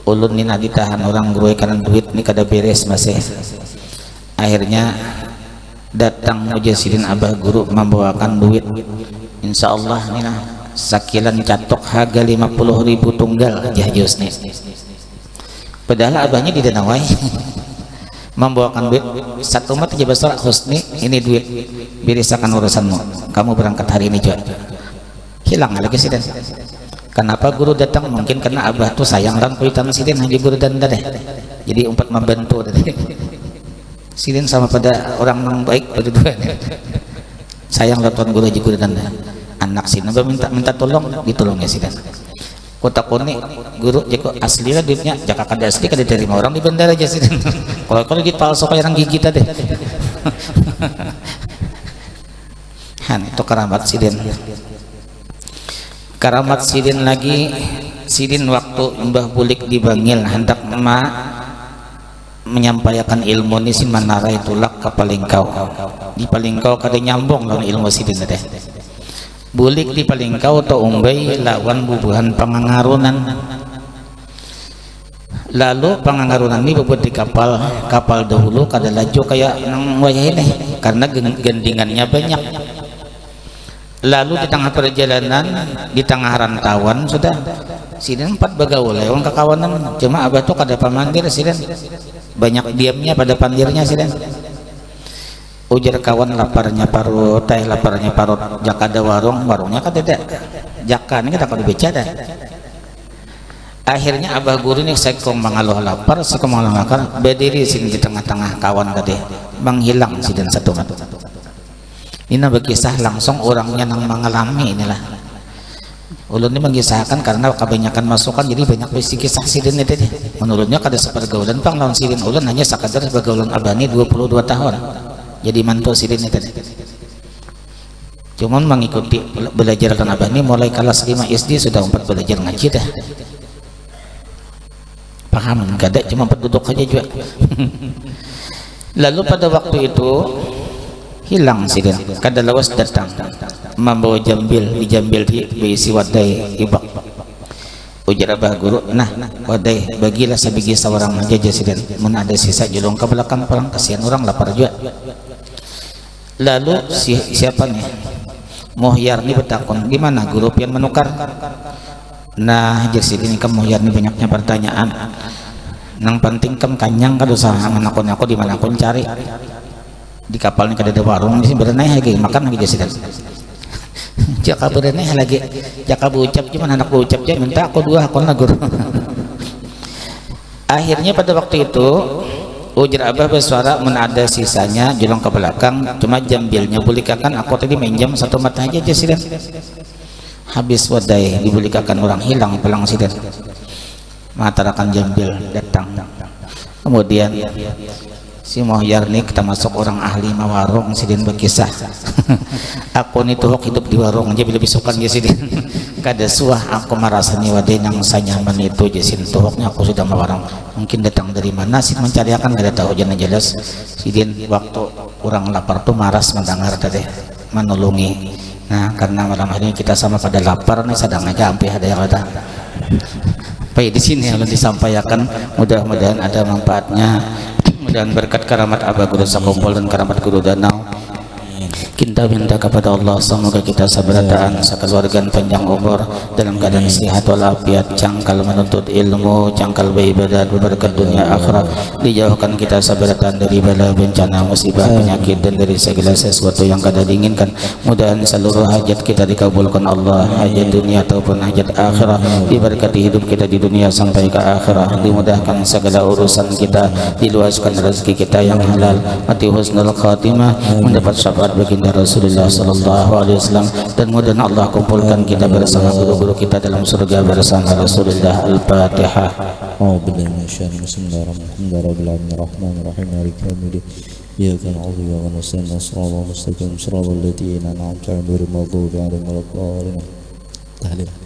ulun ni nah ditahan urang, guru, ai, karena duit ni kada beres masih.'" Akhirnya datang ujar sidin abah guru mambawakan duit. "Insya Allah ni nah, sakilan catuk harga lima puluh ribu tunggal," jar Haji Husni. Padahal abahnya di Danau ai. Mambawakan duit, satu mat aja basarak, "Husni, ini duit, birisakan urusanmu. Kamu berangkat hari ini jua." Hilang lagi sidin. Kenapa guru datang? Mungkin karena abah tu sayang lawan kuitan sidin, Haji Gurudan tadi. Jadi umpat mambantu tadi. Sidin sama pada orang nang baik pada dua. Sayang lawan tuan guru Haji Gurudan dah. Anak sidin baminta, minta tolong, ditolongnya sidin. Kutakuni, "Guru," jaku, "asli lah duitnya?" "Jaka kada asli, kada diterima orang di bandara," jar sidin. "Kalau, kalau duit palsu kaya orang gigi tadi." Han, itu karamat sidin. Karamat sidin lagi, sidin waktu imbah bulik di Bangil, handak ma-, menyampaikan ilmu ni, sidin manarai tulak ka Palingkau. Di Palingkau kada nyambung lawan ilmu sidin tadi. Bulik di Palingkau taumbai lawan bubuhan pangangarunan. Lalu pangangarunan ni bebuat di kapal, kapal dahulu kada laju kaya nang wayah ini karena gendingannya banyak. Lalu di tengah perjalanan, di tengah rantauan sudah, sidin empat bagaul ya, kakawanan. Cuma abah tu kada pamandir sidin, banyak diamnya pada pandirnya sidin. Ujar kawan, laparnya parut, eh laparnya parut, jaka ada warung, warungnya kada ada. Jaka ini kita kada baca dah. Akhirnya abah guru ni saikung mangaluh lapar, saikung mangaluh lapar, badiri sini di tengah-tengah kawan tadi, manghilang sidin satu. Nina bakisah langsung urangnya nang mangalami inilah. Ulun ni mangkisahakan karena kabanyakan masukan, jadi banyak bisi kisah sidin ni tadi. Menurutnya kada sepergaulan pang lawan sidin, ulun hanya sekadar pergaulan abah ni dua puluh dua tahun, jadi mantu sidin ni tadi. Cuman mengikuti bela- belajar lawan abah ni mulai kelas lima S D sudah umpat belajar ngaji dah. Paham kada, cuma umpat duduk aja juga. Lalu pada waktu itu hilang sidin, kada lawas datang membawa jambil, di jambil di berisi wadai ibak. Ujar abah guru, nah wadai bagilah sabigi seorang aja, jar sidin, mun ada sisa julung ke belakang pulang, kasihan orang lapar juga. Lalu si, siapa nih? Muhyar ni betakun, di mana guru pian menukar? Nah, jar sidin, ikam Muhyar ni banyaknya pertanyaan. Nang penting kam kanyang kada usah menakuni aku di mana aku cari. Di kapal ni kada ada warung, di sini berenai lagi, makan lagi, jar sidin. Jaka berenai lagi, jaka berucap, cuman anak berucap aja minta aku dua, aku lah guru. Akhirnya pada waktu itu ujar abah bersuara, mun ada sisanya julung ke belakang, cuma jambilnya bulikakan, aku tadi minjam satu mata aja, jar sidin. Habis wadai dibulikakan orang, hilang pulang sidin. Matarakan jambil datang. Kemudian si Muhyar ni termasuk orang ahli mawarung, sidin berkisah. Aku ni tuhuk hidup di warung aja bila bisukan ya sidin. Kada suah aku marasani wadai nang sanyaman itu, jar sidin, tuhuknya aku sudah mawarung. Mungkin datang dari mana, sidin mencariakan kada tahu, jana jelas sidin waktu orang lapar tu maras mendengar tadi, menolongi. Nah, karena malam hari ini kita sama pada lapar nih, sadang aja ampih ada yang ada. Baik, di sini yang disampaikan, mudah-mudahan ada manfaatnya. Mudahan berkat karamat Abah Guru Sakumpul dan karamat Guru Danau, kita minta kepada Allah semoga kita sabarataan sakeluarga panjang umur dalam keadaan sehat walafiat, cangkal menuntut ilmu, cangkal beribadah, berkat dunia akhirat, dijauhkan kita sabarataan dari bala bencana, musibah, penyakit, dan dari segala sesuatu yang kada diinginkan. Mudahan seluruh hajat kita dikabulkan Allah, hajat dunia ataupun hajat akhirat, diberkati hidup kita di dunia sampai ke akhirat, dimudahkan segala urusan kita, diluaskan rezeki kita yang halal, mati husnul khatimah, mendapat syafaat baginda Rasulullah sallallahu alaihi wasallam, dan mudahan Allah kumpulkan kita bersama guru-guru kita dalam surga bersama Rasulullah. Al-Fatihah. أعوذ بالله من الشيطان الرجيم. بسم الله الرحمن الرحيم. الرحمن الرحيم. مالك يوم الدين. إياك نعبد وإياك نستعين. اهدنا الصراط المستقيم. صراط الذين أنعمت عليهم غير المغضوب عليهم ولا الضالين. Tahlil.